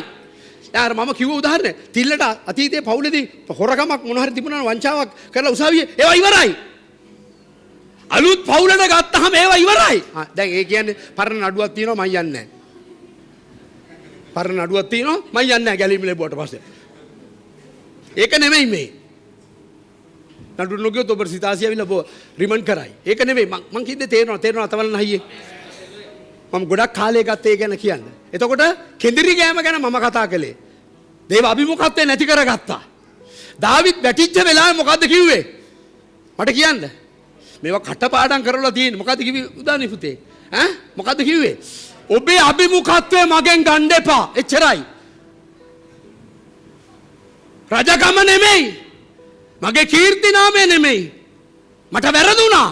දැන් අර මම කිව්ව උදාහරණය තිල්ලට අතීතයේ පවුලේදී හොරකමක් මොන හරි තිබුණා නම් වංචාවක් කරලා උසාවියේ ඒවා ඉවරයි. අලුත් පවුලට ගත්තාම ඒවා ඉවරයි. දැන් ඒ කියන්නේ පරණ නඩුවක් තියෙනවා මං යන්නේ නැහැ. පරණ නඩුවක් තියෙනවා මං යන්නේ නැහැ ගැලීම ලැබුවට පස්සේ. ඒක නෙමෙයි මේ. නඩු නොගියොත් ඔබ සිතාසිය ඇවිල්ලා ඔබ රිමන්ඩ් කරයි. ඒක නෙමෙයි මං මං කිව්වේ තේරෙනවා තේරෙනවා අතවලන හයියේ. මම ගොඩක් කාලය ගත්තේ ඒ ගැන කියන්න. එතකොට කෙඳිරි ගෑම ගැන මම කතා කළේ. දේව අභිමුඛත්වය නැති කරගත්තා. දාවිත් වැටිච්ච වෙලාවේ මොකද්ද කිව්වේ? මට කියන්න. මේවා කටපාඩම් කරලා තියෙන්නේ. මොකද්ද කිව්වේ උදානි පුතේ? ඈ මොකද්ද කිව්වේ? ඔබේ අභිමුඛත්වය මගෙන් ගන්න එපා. එච්චරයි. රජකම නෙමෙයි. මගේ කීර්ති නාමය නෙමෙයි. මට වැරදුනා.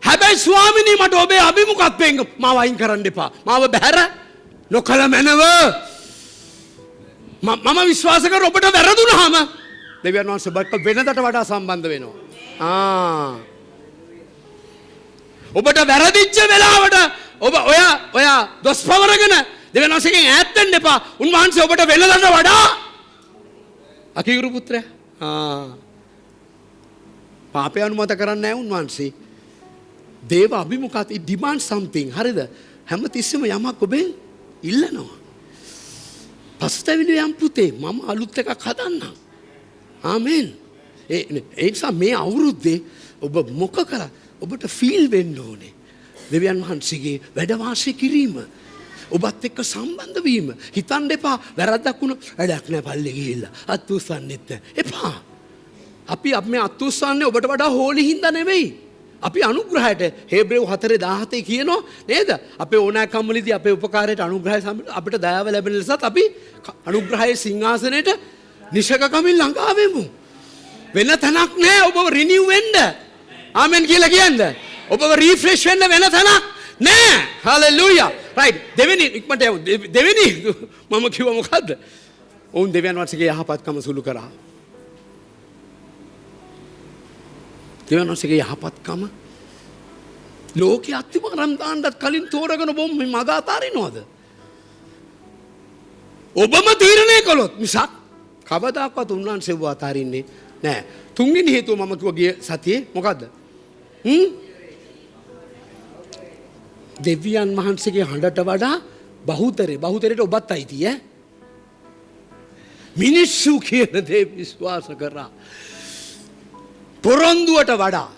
හැබැයි ස්වාමිනී මට ඔබේ අභිමුඛත්වයෙන් මාව අයින් කරන්න එපා. මාව බැහැර නොකළ මැනව. මම විශ්වාස කර ඔබට වැරදුනහම දෙවියන් වහන්සේ ඔබට වෙනදට වඩා සම්බන්ධ වෙනවා. ආ ඔබට වැරදිච්ච වෙලාවට ඔබ ඔයා ඔයා දොස් පවරගෙන දෙවියන් වහන්සේගෙන් ඈත් වෙන්න එපා. උන්වහන්සේ ඔබට වෙනදට වඩා අකීකරු පුත්‍රයා. ආ පාපය අනුමත කරන්නේ නැහැ උන්වහන්සේ. දේව අභිමුඛත් it demands something. හරිද? හැමතිස්සෙම යමක් ඔබෙන් ඉල්ලනවා. පසුතැවිලි යම් පුතේ මම අලුත් එකක් හදන්නම්. ආමෙන්. ඒ නිසා මේ අවුරුද්දේ ඔබ මොක කරා ඔබට ෆීල් වෙන්න ඕනේ. දෙවියන් වහන්සේගේ වැඩ වාසය කිරීම. ඔබත් එක්ක සම්බන්ධ වීම. හිතන්න එපා වැරද්දක් වුණා වැඩක් නෑ පල්ලේ ගිහිල්ලා. අත් උස්සන්නෙත් නෑ. එපා. අපි මේ අත් උස්සන්නේ ඔබට වඩා හෝලි හින්දා නෙවෙයි. අපි අනුග්‍රහයට හේබ්‍රේව් 4:17 කියනවා නේද? අපේ ඕනෑකම් වලදී අපේ උපකාරයට අනුග්‍රහය අපිට දයාව ලැබෙන ලෙසත් අපි අනුග්‍රහයේ සිංහාසනයට නිෂකකමින් ළඟා වෙමු. වෙන තැනක් නෑ ඔබව රිනිව් වෙන්න. ආමෙන් කියලා කියන්න. ඔබව රීෆ්‍රෙෂ් වෙන්න වෙන තැනක් නෑ. හලෙලූයා. රයිට්. දෙවෙනි ඉක්මනට යමු. දෙවෙනි මම කිව්වා මොකද්ද? ඔවුන් දෙවියන් වහන්සේගේ යහපත්කම සුළු කරා. දෙවියන් වහන්සේගේ යහපත්කම ලෝකයේ අත්තිවාරම් දාන්නත් කලින් තෝරගෙන ඔබ මේ මග අතාරිනවද? ඔබම තීරණය කළොත් මිසක් කවදාකවත් උන්වහන්සේ ඔබ අතාරින්නේ නෑ. තුන්වෙනි හේතුව මම කිව්වා ගිය සතියේ මොකද්ද? දෙවියන් වහන්සේගේ හඬට වඩා බහුතරේ බහුතරයට ඔබත් අයිති ඈ. මිනිස්සු කියන දේ විශ්වාස කරා. පොරොන්දුවට වඩා.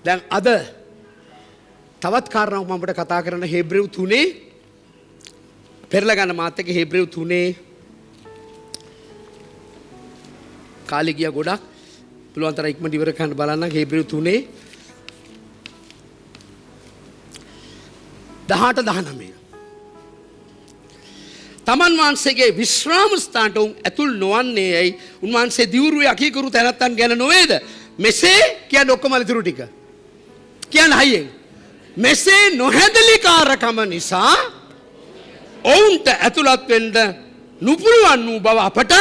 දැන් අද තවත් කාරණාවක් මම ඔබට කතා කරන්න හේබ්‍රෙව් 3 පෙරලා ගන්න මාත් එක්ක හේබ්‍රෙව් 3 කාලේ ගියා ගොඩක්. පුළුවන් තරම් ඉක්මනට ඉවර කරන්න බලන්න. හේබ්‍රෙව් 3 18 19 තමන් වහන්සේගේ විශ්‍රාම ස්ථානට උන් ඇතුල් නොවන්නේ ඇයි? උන්වහන්සේ දිවුරුවේ අකීකරු තැනැත්තන් ගැන නොවේද? මෙසේ කියන්නේ ඔක්කොම ඉතුරු ටික. කියන්න හයියෙන්. මෙසේ නොහැදලිකාරකම නිසා ඔවුන්ට ඇතුළත් වෙන්න නුපුළුවන් වූ බව අපට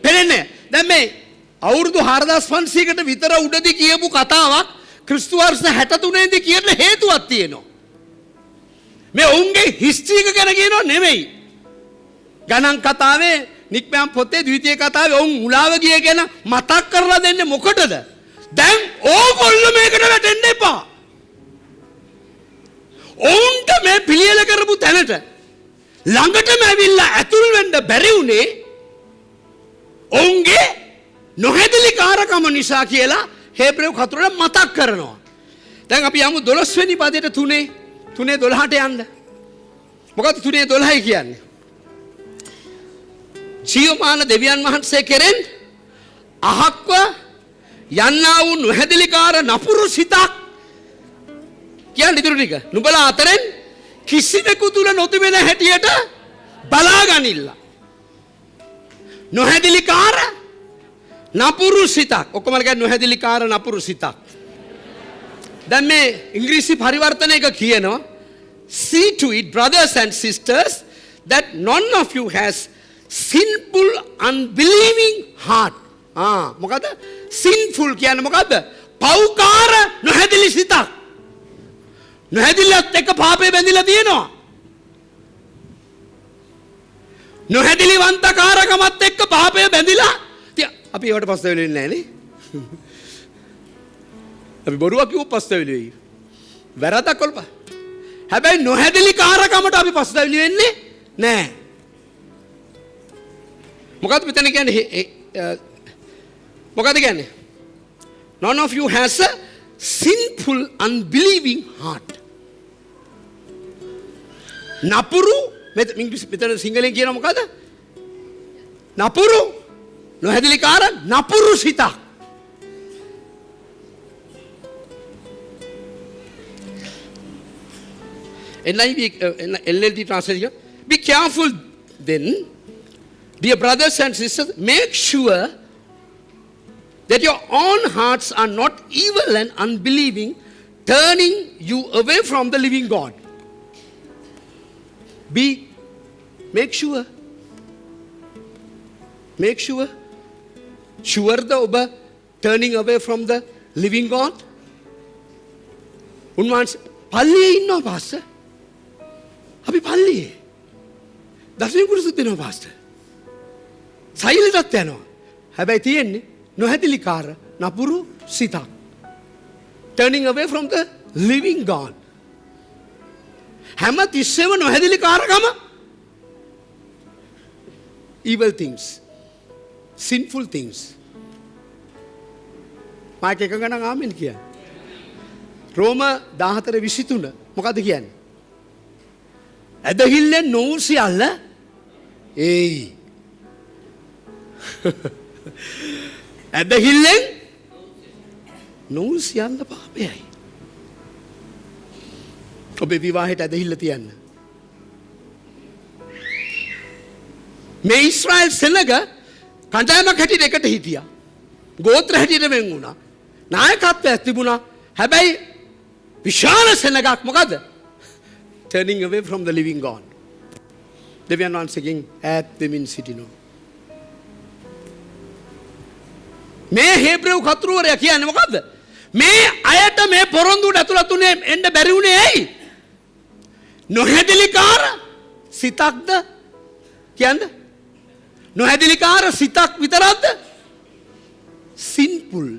පෙනෙන්නේ. දැන් මේ අවුරුදු 4500කට විතර උඩදී කියපු කතාවක් ක්‍රිස්තු වර්ෂ 63 දී කියන හේතුවක් තියෙනවා. මේ ඔවුන්ගේ හිස්ටරි එක ගැන කියනව නෙමෙයි. ගණන් කතාවේ නික්මයන් පොතේ ද්විතීය කතාවේ ඔවුන් මුලාව ගිය ගැන මතක් කරලා දෙන්නේ මොකටද? දැන් ඕගොල්ලෝ මේකට වැටෙන්න එපා. ඔවුන්ට මේ පිළියෙල කරපු තැනට ළඟටම ඇවිල්ලා ඇතුල් වෙන්න බැරි වුණේ ඔවුන්ගේ නොහැදිලිකාරකම නිසා කියලා හේබ්‍රේව කතුරුවරයා මතක් කරනවා. දැන් අපි යමු 12 වෙනි පදයට 3 3 12ට යන්න. මොකද්ද 3 12යි කියන්නේ? ජීවමාන දෙවියන් වහන්සේ කෙරෙන් අහක්ව යන්නා වූ නොහැදිලිකාර නපුරු සිතක් කියන්නේ ඉතුරු ටික. නුඹලා අතරෙන් කිසිවෙකු තුල නොතිබෙන හැටියට බලා ගනිල්ලා. නොහැදිලිකාර නපුරු සිතක්. ඔක්කොම කියන්නේ නොහැදිලිකාර නපුරු සිතක්. දැන් මේ ඉංග්‍රීසි පරිවර්තන එක කියනවා, see to it brothers and sisters that none of you has sinful unbelieving heart. මොකද sinful කියන්නේ මොකද්ද? පව්කාර නොහැදිලි සිතක්. නොහැදිලිත් එක්ක පාපේ බැඳිලා තියෙනවා. නොහැදිලිවන්තකාරකමත් එක්ක පාපය බැඳිලා අපි ඒවට පස්සේ වෙන්නේ නැහැ නේ. අපි බොරුවක් කිව්වොත් පස්සේ වෙයි. වැරද්දක් කළා. හැබැයි නොහැදිලිකාරකමට අපි පස්සේ වෙන්නේ නැහැ. මොකද්ද මෙතන කියන්නේ? මොකද්ද කියන්නේ? None of you has a sinful unbelieving heart. නපුරු මෙතන සිංහලෙන් කියනවා මොකද? නපුරු නොහැදිලිකාර නපුරු සිතක්. NIV LLT translation. Be careful then, dear brothers and sisters, make sure that your own hearts are not evil and unbelieving, turning you away from the living God. Make sure. Make sure. Sure the oba turning away from the living God. උන්වහන්සේ පල්ලියේ ඉන්නවා pastor. අපි පල්ලියේ. දසවෙනි කුරුසුත් දෙනවා pastor. සෛලටත් යනවා. හැබැයි තියෙන්නේ නොහැදිලිකාර නපුරු සිතක්. Turning away from the living God. හැම තිස්සෙම නොහැදිලිකාරකම evil things, sinful things. Mark එක ගණන් ආමෙන් කියන්නේ. රෝම 14:23 මොකද්ද කියන්නේ? ඇදහිල්ලෙන් නොවූ සියල්ල ඒයි. ඇදහිල්ලෙන් නොවූ සියල්ල පාපයයි. ඔබේ විවාහයට ඇදහිල්ල තියන්න. මේ ඊශ්‍රායල් සෙනග කණ්ඩායමක් හැටියට එකට හිටියා. ගෝත්‍ර හැටියට වෙන් වුණා. නායකත්වයක් තිබුණා. හැබැයි විශාල සෙනගක් මොකද? Turning away from the living God. දෙවියන් වහන්සේගෙන් ඈත් වෙමින් සිටිනවා. මේ හේබ්‍රේව කතුරුවරයා කියන්නේ මොකද්ද? මේ අයට මේ පොරොන්දුවට ඇතුළත් උනේ එන්න බැරි වුණේ ඇයි? නොහැදිලිකාර සිතක්ද කියන්න? නොහැදිලිකාර සිතක් විතරක්ද? සින්ෆුල්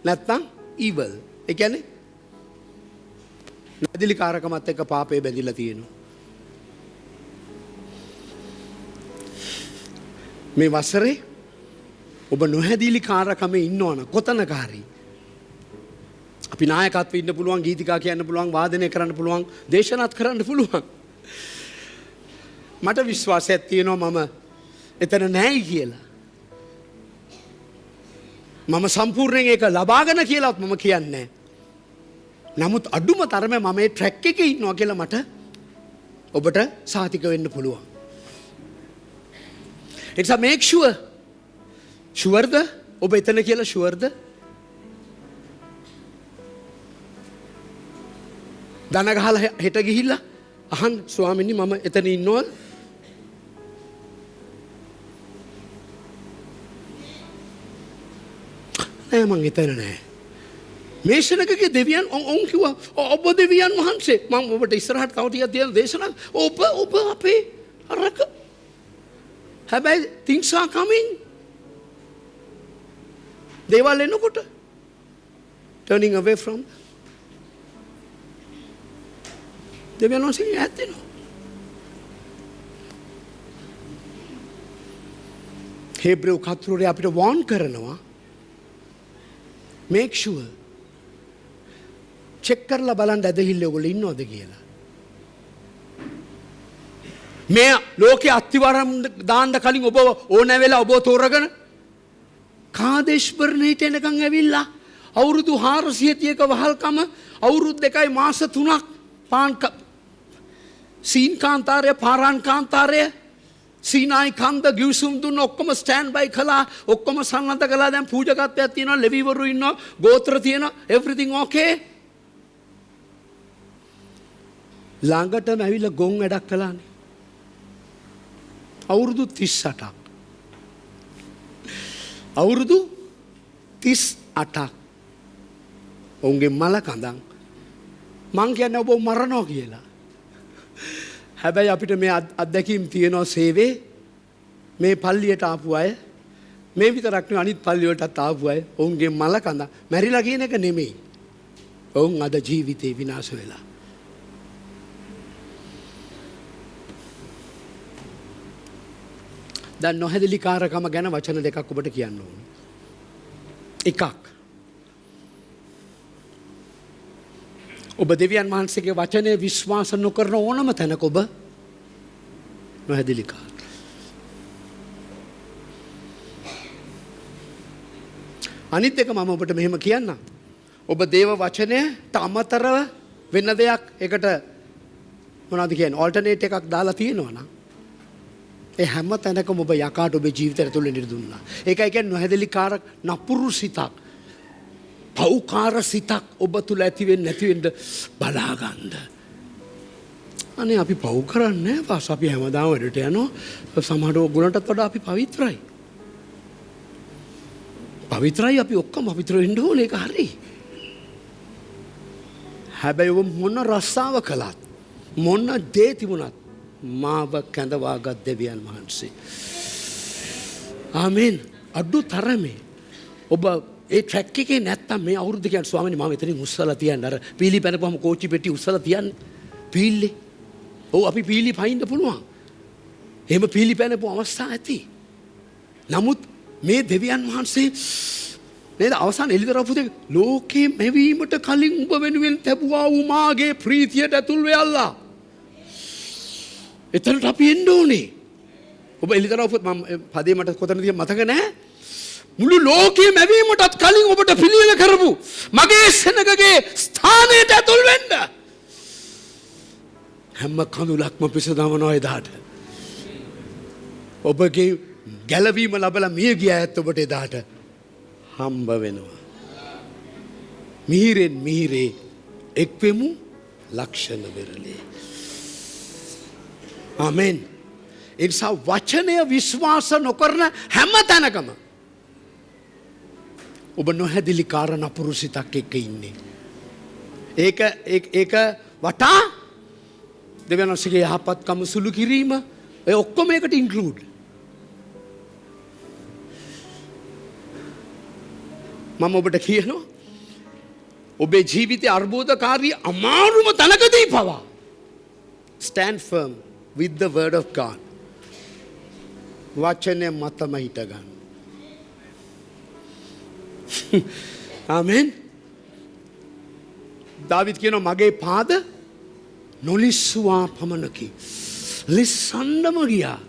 නැත්නම් ඊවල්. ඒ කියන්නේ නොහැදිලිකාරකමත් එක්ක පාපේ බැඳිලා තියෙනවා. මේ වසරේ ඔබ නොහැදිලිකාරකමේ ඉන්නවනම් කොතනක හරි අපි නායකත්වෙ ඉන්න පුළුවන්, ගීතිකා කියන්න පුළුවන්, වාදනය කරන්න පුළුවන්, දේශනාත් කරන්න පුළුවන්. මට විශ්වාසයක් තියෙනවා මම එතන නෑයි කියලා. මම සම්පූර්ණයෙන් ඒක ලබාගෙන කියලාත් මම කියන්නේ නෑ. නමුත් අඩුම තරමේ මම මේ ට්‍රැක් එකේ ඉන්නවා කියලා මට ඔබට සාතික වෙන්න පුළුවන්. ඒ නිසා make sure. ෂුවර්ද? ඔබ එතන කියලා ෂුවර්ද? දන ගහලා හෙට ගිහිල්ලා අහන්න ස්වාමීනි මම එතන ඉන්නවද? නෑ මං එතන නෑ. මේ ශනකගේ දෙවියන් ඔවුන් කිව්වා ඔබ දෙවියන් වහන්සේ මං ඔබට ඉස්සරහට තව ටිකක් තියෙන දේශනා ඔබ අපේ අරක. හැබැයි things are coming. දේවල් එනකොට turning away from දෙවියන් වහන්සේ ඈත් වෙනවා. හේබ්‍රෙව් කතුරුරේ අපිට වෝන් කරනවා, මේක් ෂුවර්, චෙක් කරලා බලන්න ඇදහිල්ල ඔයගොල්ලෝ ඉන්නවද කියලා. මේ ලෝකේ අත්තිවාරම් දාන්න කලින් ඔබ ඕනෑ වෙලා ඔබ තෝරගෙන කාදේශ් බර්නේට එනකන් ඇවිල්ලා අවුරුදු 430ක වහල්කම, අවුරුදු 2 මාස 3ක් පාන් සීන් කාන්තාරය, පාරාන් කාන්තාරය, සීනායි කන්ද ගිවිසුම් දුන්න, ඔක්කොම ස්ටෑන්ඩ් බයි කළා, ඔක්කොම සන්නද්ධ කළා. දැන් පූජකත්වයක් තියෙනවා, ලෙවිවරු ඉන්නවා, ගෝත්‍ර තියෙනවා, එවරිතිං ඕකේ. ළඟටම ඇවිල්ලා ගොන් වැඩක් කළානේ. අවුරුදු 38ක්. අවුරුදු 38ක් ඔවුන්ගේ මල කඳන්. මං කියන්නේ ඔබ මරනවා කියලා. හැබැයි අපිට මේ අත්දැකීම් තියෙනවා සේවේ. මේ පල්ලියට ආපු අය, මේ විතරක් නෙවෙයි අනිත් පල්ලි වලටත් ආපු අය, ඔවුන්ගේ මල කඳන් මැරිලා කියන එක නෙමෙයි. ඔවුන් අද ජීවිතේ විනාශ වෙලා. දැන් නොහැදිලිකාරකම ගැන වචන දෙකක් ඔබට කියන්න ඕනේ. එකක්, ඔබ දෙවියන් වහන්සේගේ වචනය විශ්වාස නොකරන ඕනම තැනක ඔබ නොහැදිලිකාර. අනිත් එක මම ඔබට මෙහෙම කියන්නම්. ඔබ දේව වචනයට අමතරව වෙන දෙයක් ඒකට මොනවද කියන්නේ, ඕල්ටර්නේට් එකක් දාලා තියෙනවා නම් ඒ හැම තැනකම ඔබ යකාට ඔබේ ජීවිතය තුළ ඉඳ දුන්නා. ඒකයි කියන්නේ නොහැදිලිකාර නපුරු සිතක්, පව්කාර සිතක් ඔබ තුළ ඇති වෙන්නේ නැති වෙන්න බලා ගන්න. අනේ අපි පව් කරන්නේ නැහැ පාස්, අපි හැමදාම වැඩට යනවා. සමහර ඔයගොල්ලන්ටත් වඩා අපි පවිත්‍රයි. පවිත්‍රයි, අපි ඔක්කොම පවිත්‍ර වෙන්න ඕනේ, ඒක හරි. හැබැයි ඔබ මොන රස්සාව කළත්, මොන දේ තිබුණත් මාව කැඳවාගත් දෙවියන් වහන්සේ. ආමෙන්. අඩු තරමේ ඔබ ඒ ට්‍රැක් එකේ නැත්තම් මේ අවුරුද්ද කියන්නේ ස්වාමීනි මම එතනින් උස්සලා තියන්න. අර පීලි පැනපුවම කෝච්චි පෙට්ටි උස්සලා තියන්නේ. පීල්ලේ. ඔව්, අපි පීලි පයින්න පුළුවන්. එහෙම පීලි පැනපු අවස්ථා ඇති. නමුත් මේ දෙවියන් වහන්සේ නේද අවසාන එළිදරව් පුතේ, ලෝකේ මැවීමට කලින් උඹ වෙනුවෙන් තැබුවා වූ මාගේ ප්‍රීතියට ඇතුල් වෙයල්ලා. එතනට අපි එන්න ඕනේ. ඔබ එළිදරව් පොත් මම පදේ මට කොතනද මතක නැහැ. මුළු ලෝකයේ මැවීමටත් කලින් ඔබට පිළියෙල කරපු මගේ සෙනගගේ ස්ථානයට ඇතුල් වෙන්න. හැම කඳුලක්ම පිස දමනවා එදාට. ඔබගේ ගැලවීම ලැබලා මිය ගිය ඇත් ඔබට එදාට හම්බ වෙනවා. මිහිරෙන් මිහිරේ එක්වෙමු ලක්ෂණ වෙරළේ. ආමෙන්. ඒ නිසා වචනය විශ්වාස නොකරන හැම තැනකම ඔබ නොහැදිලිකාර නපුරු සිතක් එක්ක ඉන්නේ. ඒක ඒක වටා දෙවියන් වහන්සේගේ යහපත්කම සුළු කිරීම, ඔය ඔක්කොම ඒකට ඉන්ක්ලූඩ්. මම ඔබට කියනවා, ඔබේ ජීවිතයේ අර්බුදකාරී අමාරුම තැනකදී පවා stand firm with the word of God. වචනය මතම හිට ගන්න. ආමෙන්. දාවිද් කියනවා මගේ පාද නොලිස්සුවා පමණකි. ලිස්සන්නම ගියා.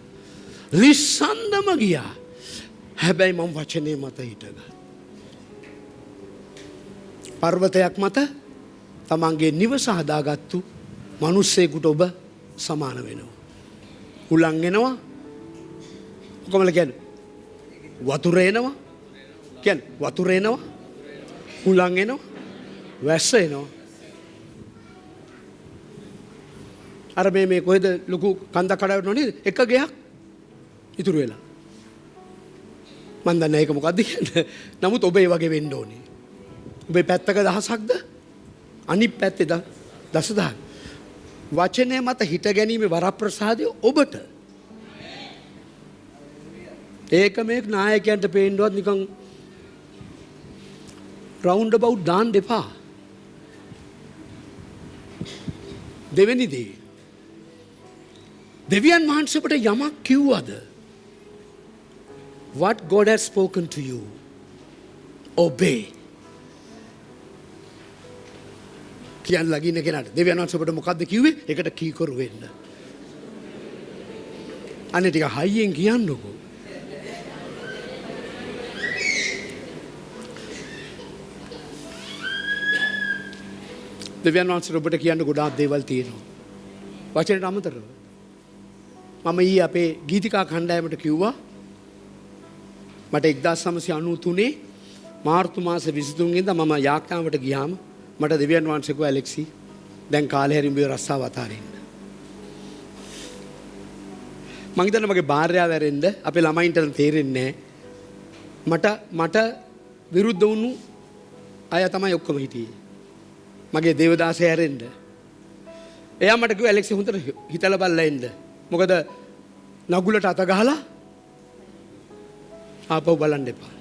ලිස්සන්නම ගියා. හැබැයි මම වචනේ මත හිටගත්තා. පර්වතයක් මත තමන්ගේ නිවස හදාගත්තු මිනිස්සෙකුට ඔබ සමාන වෙනවා. හුලං එනවා. කොහොමද කියන්නේ? වතුර එනවා. කියන්නේ වතුර එනවා. හුලං එනවා. වැස්ස එනවා. අර මේ මේ කොහෙද ලොකු කන්දක් කඩා වැටෙනව නේද? එක ගෙයක් ඉතුරු වෙලා. මන් දන්නේ ඒක මොකද්ද කියන්නේ. නමුත් ඔබ ඒ වගේ වෙන්න ඕනේ. ඔබේ පැත්තක දහසක්ද අනිත් පැත්තේ දසදහක්. වචනය මත හිට ගැනීමේ වරප්‍රසාදය ඔබට. ඒක මේ නායකයන්ට පේන්නවත් නිකන් රවුන්ඩ් අබවුට් දාන්න එපා. දෙවෙනි දේ, දෙවියන් වහන්සේ ඔබට යමක් කිව්වද What God has spoken to you, obey. කියන්න ළඟ ඉන්න කෙනාට දෙවියන් වහන්සේ ඔබට මොකද්ද කිව්වේ? ඒකට කීකරු වෙන්න. අනේ ටික හයියෙන් කියන්නකෝ. දෙවියන් වහන්සේ ඔබට කියන්න ගොඩාක් දේවල් තියෙනවා. වචනට අමතරව. මම ඊයේ අපේ ගීතිකා කණ්ඩායමට කිව්වා මට 1993 මාර්තු මාස 23 වෙනිදා මම යාඥාවට ගියාම මට දෙවියන් වහන්සේ කිව්වා, ඇලෙක්සි දැන් කාලේ හරි උඹේ රස්සාව අතාරින්න. මං හිතන්නේ මගේ භාර්යාව ඇරෙන්න අපේ ළමයින්ට නම් තේරෙන්නේ නැහැ. මට විරුද්ධ වුණු අය තමයි ඔක්කොම හිටියේ. මගේ දේවදාසය ඇරෙන්න. එයා මට කිව්වා, ඇලෙක්සි හොඳට හිතලා බලලා එන්න. මොකද නගුලට අත ගහලා ආපහු බලන්න එපා.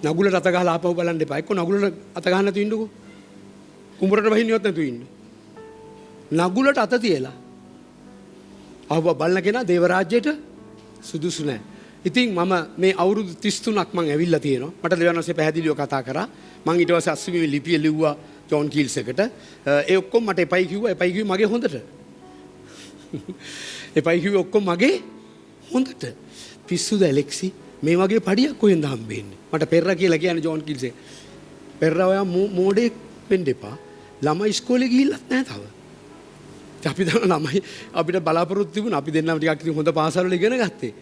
නගුලට අත ගහලා ආපහු බලන්න එපා. එක්ක නගුලට අත ගහන්න නැතුව ඉන්නකෝ. කුඹරට බහින්නවත් නැතුව ඉන්න. නගුලට අත තියලා ආපහු බලන කෙනා දේව රාජ්‍යයට සුදුසු නෑ. ඉතින් මම මේ අවුරුදු 33ක් මං ඇවිල්ලා තියෙනවා. මට දෙවියන් වහන්සේ පැහැදිලිව කතා කරා. මං ඊට පස්සේ අස්විමේ ලිපිය ලිව්වා ජෝන් කීල්ස් එකට. ඒ ඔක්කොම මට එපයි කිව්වා. එපයි කිව්වේ මගේ හොඳට. එපයි කිව්වේ ඔක්කොම මගේ හොඳට. පිස්සුද ඇලෙක්සි? මේ වගේ පඩියක් කොහෙන්ද හම්බෙන්නේ? මට පෙර라 කියලා කියන්නේ ජෝන් කීල්ස් එක. පෙර라 ඔයා මෝඩෙක් වෙන්න එපා. ළමයි ඉස්කෝලේ ගිහිල්ලත් නෑ තව. ඉතින් අපි දන්න ළමයි අපිට බලාපොරොත්තු තිබුණා. අපි දෙන්නම ටිකක් ඉතින් හොඳ පාසල් වල ඉගෙන ගත්තේ.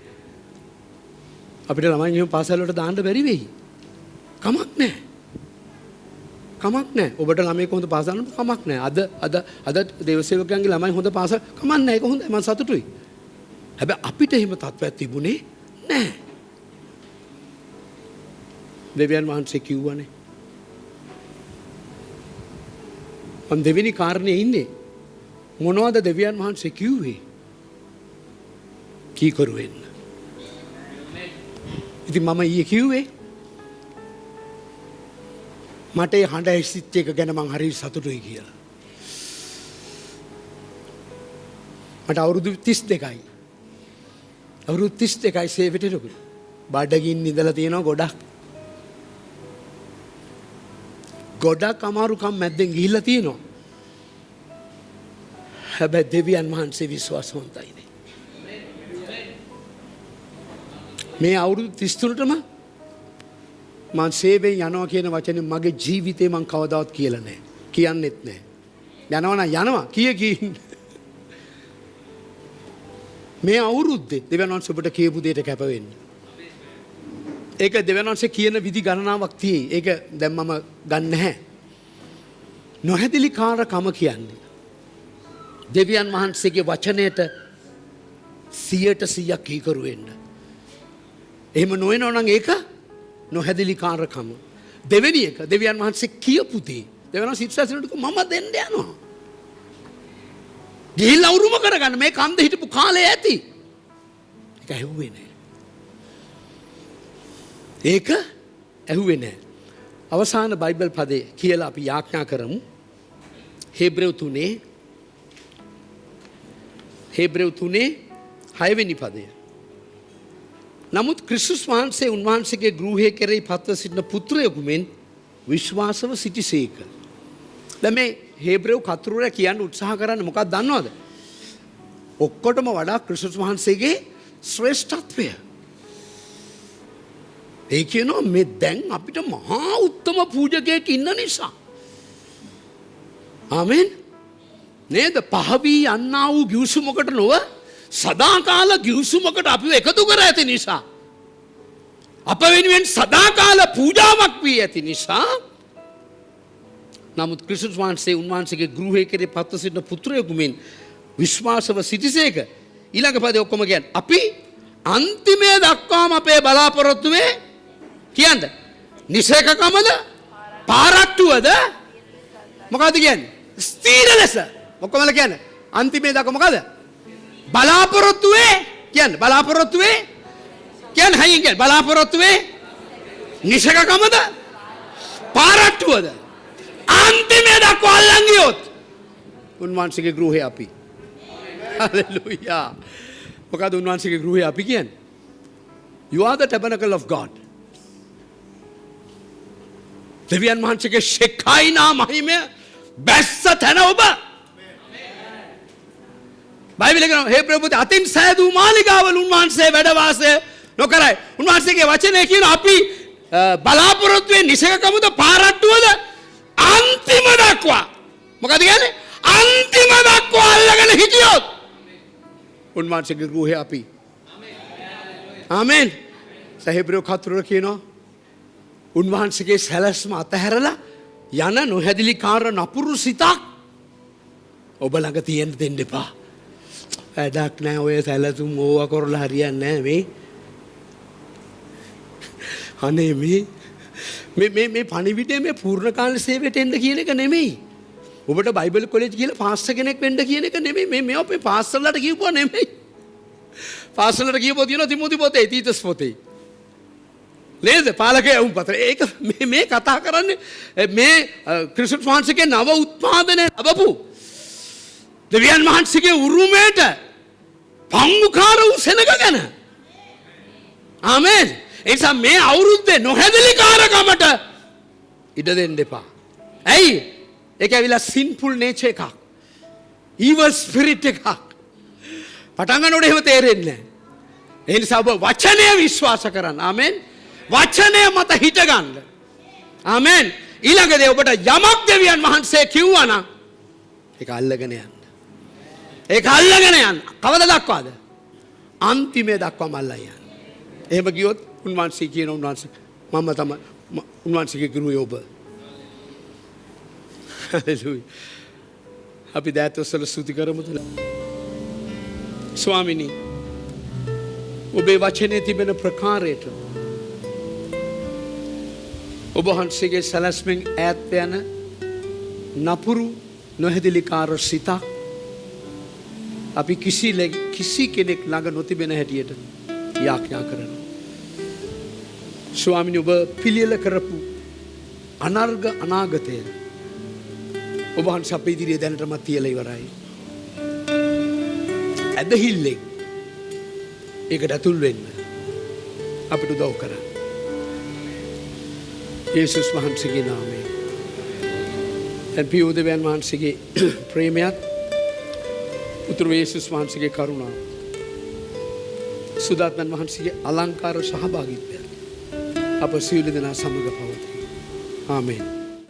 අපිට ළමයි එහෙම පාසල් වලට දාන්න බැරි වෙයි. කමක් නෑ. කමක් නෑ. ඔබට ළමයෙක් හොඳ පාසල් වල කමක් නෑ. අද අද අද දේවසේවකයන්ගේ ළමයි හොඳ පාසල් කමක් නෑ. ඒක හොඳයි. මං සතුටුයි. හැබැයි අපිට එහෙම තත්ත්වයක් තිබුණේ නෑ. දෙවියන් වහන්සේ කිව්වනේ. මං දෙවෙනි කාරණේ ඉන්නේ. මොනවද දෙවියන් වහන්සේ කිව්වේ? කීකරු වෙන්න. ඉතින් මම ඊයේ කිව්වේ මට ඒ හඬ ඇසිච්ච එක ගැන මං හරි සතුටුයි කියලා. මට අවුරුදු 32යි. අවුරුදු 32යි සේවයට එනකොට. බඩගින්න ඉඳලා තියෙනවා ගොඩක්. ගොඩක් අමාරුකම් මැද්දෙන් ගිහිල්ලා තියෙනවා. හැබැයි දෙවියන් වහන්සේ විශ්වාසවන්තයිනේ. මේ අවුරුදු 33ටම මං සේවයෙන් යනවා කියන වචනේ මගේ ජීවිතේ මං කවදාවත් කියලා නෑ. කියන්නෙත් නෑ. යනවා නම් යනවා කිය කී ඉන්න. මේ අවුරුද්දේ දෙවියන් වහන්සේ ඔබට කියපු දෙයට කැප වෙන්න. ඒක දෙවියන් වහන්සේ කියන විදි ගණනාවක් තියෙයි. ඒක දැන් මම ගන්න නැහැ. නොහැදිලිකාරකම කියන්නේ දෙවියන් වහන්සේගේ වචනයට 100% කීකරු වෙන්න. එහෙම නොවෙනව නම් ඒක නොහැදිලිකාරකම. දෙවෙනි එක දෙවියන් වහන්සේ කියපු දේ. දෙවියන් වහන්සේ ඉස්සරහට මම දෙන්න යනවා. ගිහිල්ලා උරුම කරගන්න මේ කන්ද හිටපු කාලය ඇති. ඒක ඇහුවේ නෑ. ඒක ඇහුවේ නෑ. අවසාන බයිබල් පදේ කියලා අපි යාඥා කරමු. හේබ්‍රෙව් 3 හේබ්‍රෙව් 3 6 වෙනි පදය. නමුත් ක්‍රිස්තුස් වහන්සේ උන්වහන්සේගේ ගෘහය කෙරෙහි පත්ව සිටින පුත්‍රයෙකු මෙන් විශ්වාසව සිටිසේක. දැන් මේ හේබ්‍රෙව් කතුරුවරයා කියන්න උත්සාහ කරන්නේ මොකක්ද දන්නවද? ඔක්කොටම වඩා ක්‍රිස්තුස් වහන්සේගේ ශ්‍රේෂ්ඨත්වය. ඒ කියනවා මේ දැන් අපිට මහා උත්තම පූජකයෙක් ඉන්න නිසා. ආමෙන්. නේද? පහවී යන්නා වූ ගිවිසුමකට නොව සදාකාල ගිවිසුමකට අපිව එකතු කර ඇති නිසා, අප වෙනුවෙන් සදාකාල පූජාවක් වී ඇති නිසා, නමුත් ක්‍රිස්තුස් වහන්සේ උන්වහන්සේගේ ගෘහය කෙරෙහි පත්ව සිටින පුත්‍රයෙකු මෙන් විශ්වාසව සිටිසේක. ඊළඟ පදේ ඔක්කොම කියන්නේ අපි අන්තිමය දක්වාම අපේ බලාපොරොත්තුවේ කියන්න නිසකකමද පාරට්ටුවද මොකද්ද කියන්නේ? ස්ථිර ලෙස. ඔක්කොමල කියන්නේ අන්තිමේ දක්වා මොකද? බලාපොරොත්තුවේ කියන්න. බලාපොරොත්තුවේ කියන්න හයියෙන් කියන්න. බලාපොරොත්තුවේ නිසකකමද පාරට්ටුවද අන්තිමේ දක්වා අල්ලන් ගියොත් උන්වහන්සේගේ ගෘහය අපි. හලෙලූයා. මොකද උන්වහන්සේගේ ගෘහය අපි කියන්නේ? You are the tabernacle of God. දෙවියන් වහන්සේගේ ෂෙකයිනා මහිමය බැස්ස තැන ඔබ. බයිබලයේ කියනවා හේබ්‍රේව පොතේ අතින් සෑදූ මාලිගාවල උන්වහන්සේ වැඩ වාසය නොකරයි. උන්වහන්සේගේ වචනය කියන අපි බලාපොරොත්තු වෙන නිසකකමද පාරට්ටුවද අන්තිම දක්වා. මොකද කියන්නේ? අන්තිම දක්වා අල්ලගෙන හිටියොත් උන්වහන්සේගේ ගෘහය අපි. ආමෙන්. සහේබ්‍රේව කතුරුර කියනවා උන්වහන්සේගේ සැලැස්ම අතහැරලා යන නොහැදිලිකාර නපුරු සිතක් ඔබ ළඟ තියෙන්න දෙන්න එපා. වැඩක් නෑ ඔය සැලසුම් ඕවා කරලා හරියන්නේ නෑ මේ. අනේ මේ මේ මේ මේ පණිවිඩය මේ පූර්ණකාල සේවයට එන්න කියන එක නෙමෙයි. ඔබට බයිබල් කොලෙජ් ගිහලා පාස්ටර් කෙනෙක් වෙන්න කියන එක නෙමෙයි. මේ මේ අපේ පාස්ටර්ලාට කියපුවා නෙමෙයි. පාස්ටර්ලාට කියපුවා තියෙනවා තිමෝති පොතේ, තීතස් පොතේ. නේද? පාලකයා උන් පතර. ඒක මේ මේ කතා කරන්නේ මේ ක්‍රිස්තුස් වහන්සේගේ නව උත්පාදනය ලැබපු දෙවියන් වහන්සේගේ උරුමයට පංගුකාර වූ සෙනග ගැන. ආමේන්. ඒ නිසා මේ අවුරුද්දේ නොහැදලිකාරකමට ඉඩ දෙන්න එපා. ඇයි? ඒක ඇවිල්ලා සින්ෆුල් නේචර් එකක්. ඊවල් ස්පිරිට් එකක්. පටන් ගන්නකොට එහෙම තේරෙන්නේ නැහැ. ඒ නිසා ඔබ වචනය විශ්වාස කරන්න. ආමේන්. වචනය මත හිට ගන්න. ආමේන්. ඊළඟ දේ ඔබට යමක් දෙවියන් වහන්සේ කිව්වා නම් ඒක අල්ලගෙන යන්න. ඒක අල්ලගෙන යන්න. කවද දක්වාද? අන්තිමේ දක්වාම අල්ලන් යන්න. එහෙම ගියොත් උන්වහන්සේ කියන උන්වහන්සේ මම තමයි උන්වහන්සේගේ ගුරුවෝ ඔබ. හලෙලූයා. අපි දෑත් ඔස්සලා ස්තුති කරමුද? ස්වාමිනී, ඔබේ වචනේ තිබෙන ප්‍රකාරයට ඔබ වහන්සේගේ සැලැස්මෙන් ඈත් යන නපුරු නොහැදිලිකාර සිතක් අපි කිසි කෙනෙක් ළඟ නොතිබෙන හැටියට යාඥා කරනවා. ස්වාමිනී, ඔබ පිළියෙල කරපු අනර්ග අනාගතය ඔබ වහන්සේ අපේ ඉදිරියේ දැනටමත් තියලා ඉවරයි. ඇදහිල්ලෙන් ඒකට ඇතුල් වෙන්න අපිට උදව් කරන්න. යේසුස් වහන්සේගේ නාමයෙන්. දැන් පියෝ දෙවියන් වහන්සේගේ ප්‍රේමයත් උතුරු යේසුස් වහන්සේගේ කරුණාව සුදාත්මන් වහන්සේගේ අලංකාර සහභාගීත්වයත් අප සියලු දෙනා සමග පවතී. ආමේන්.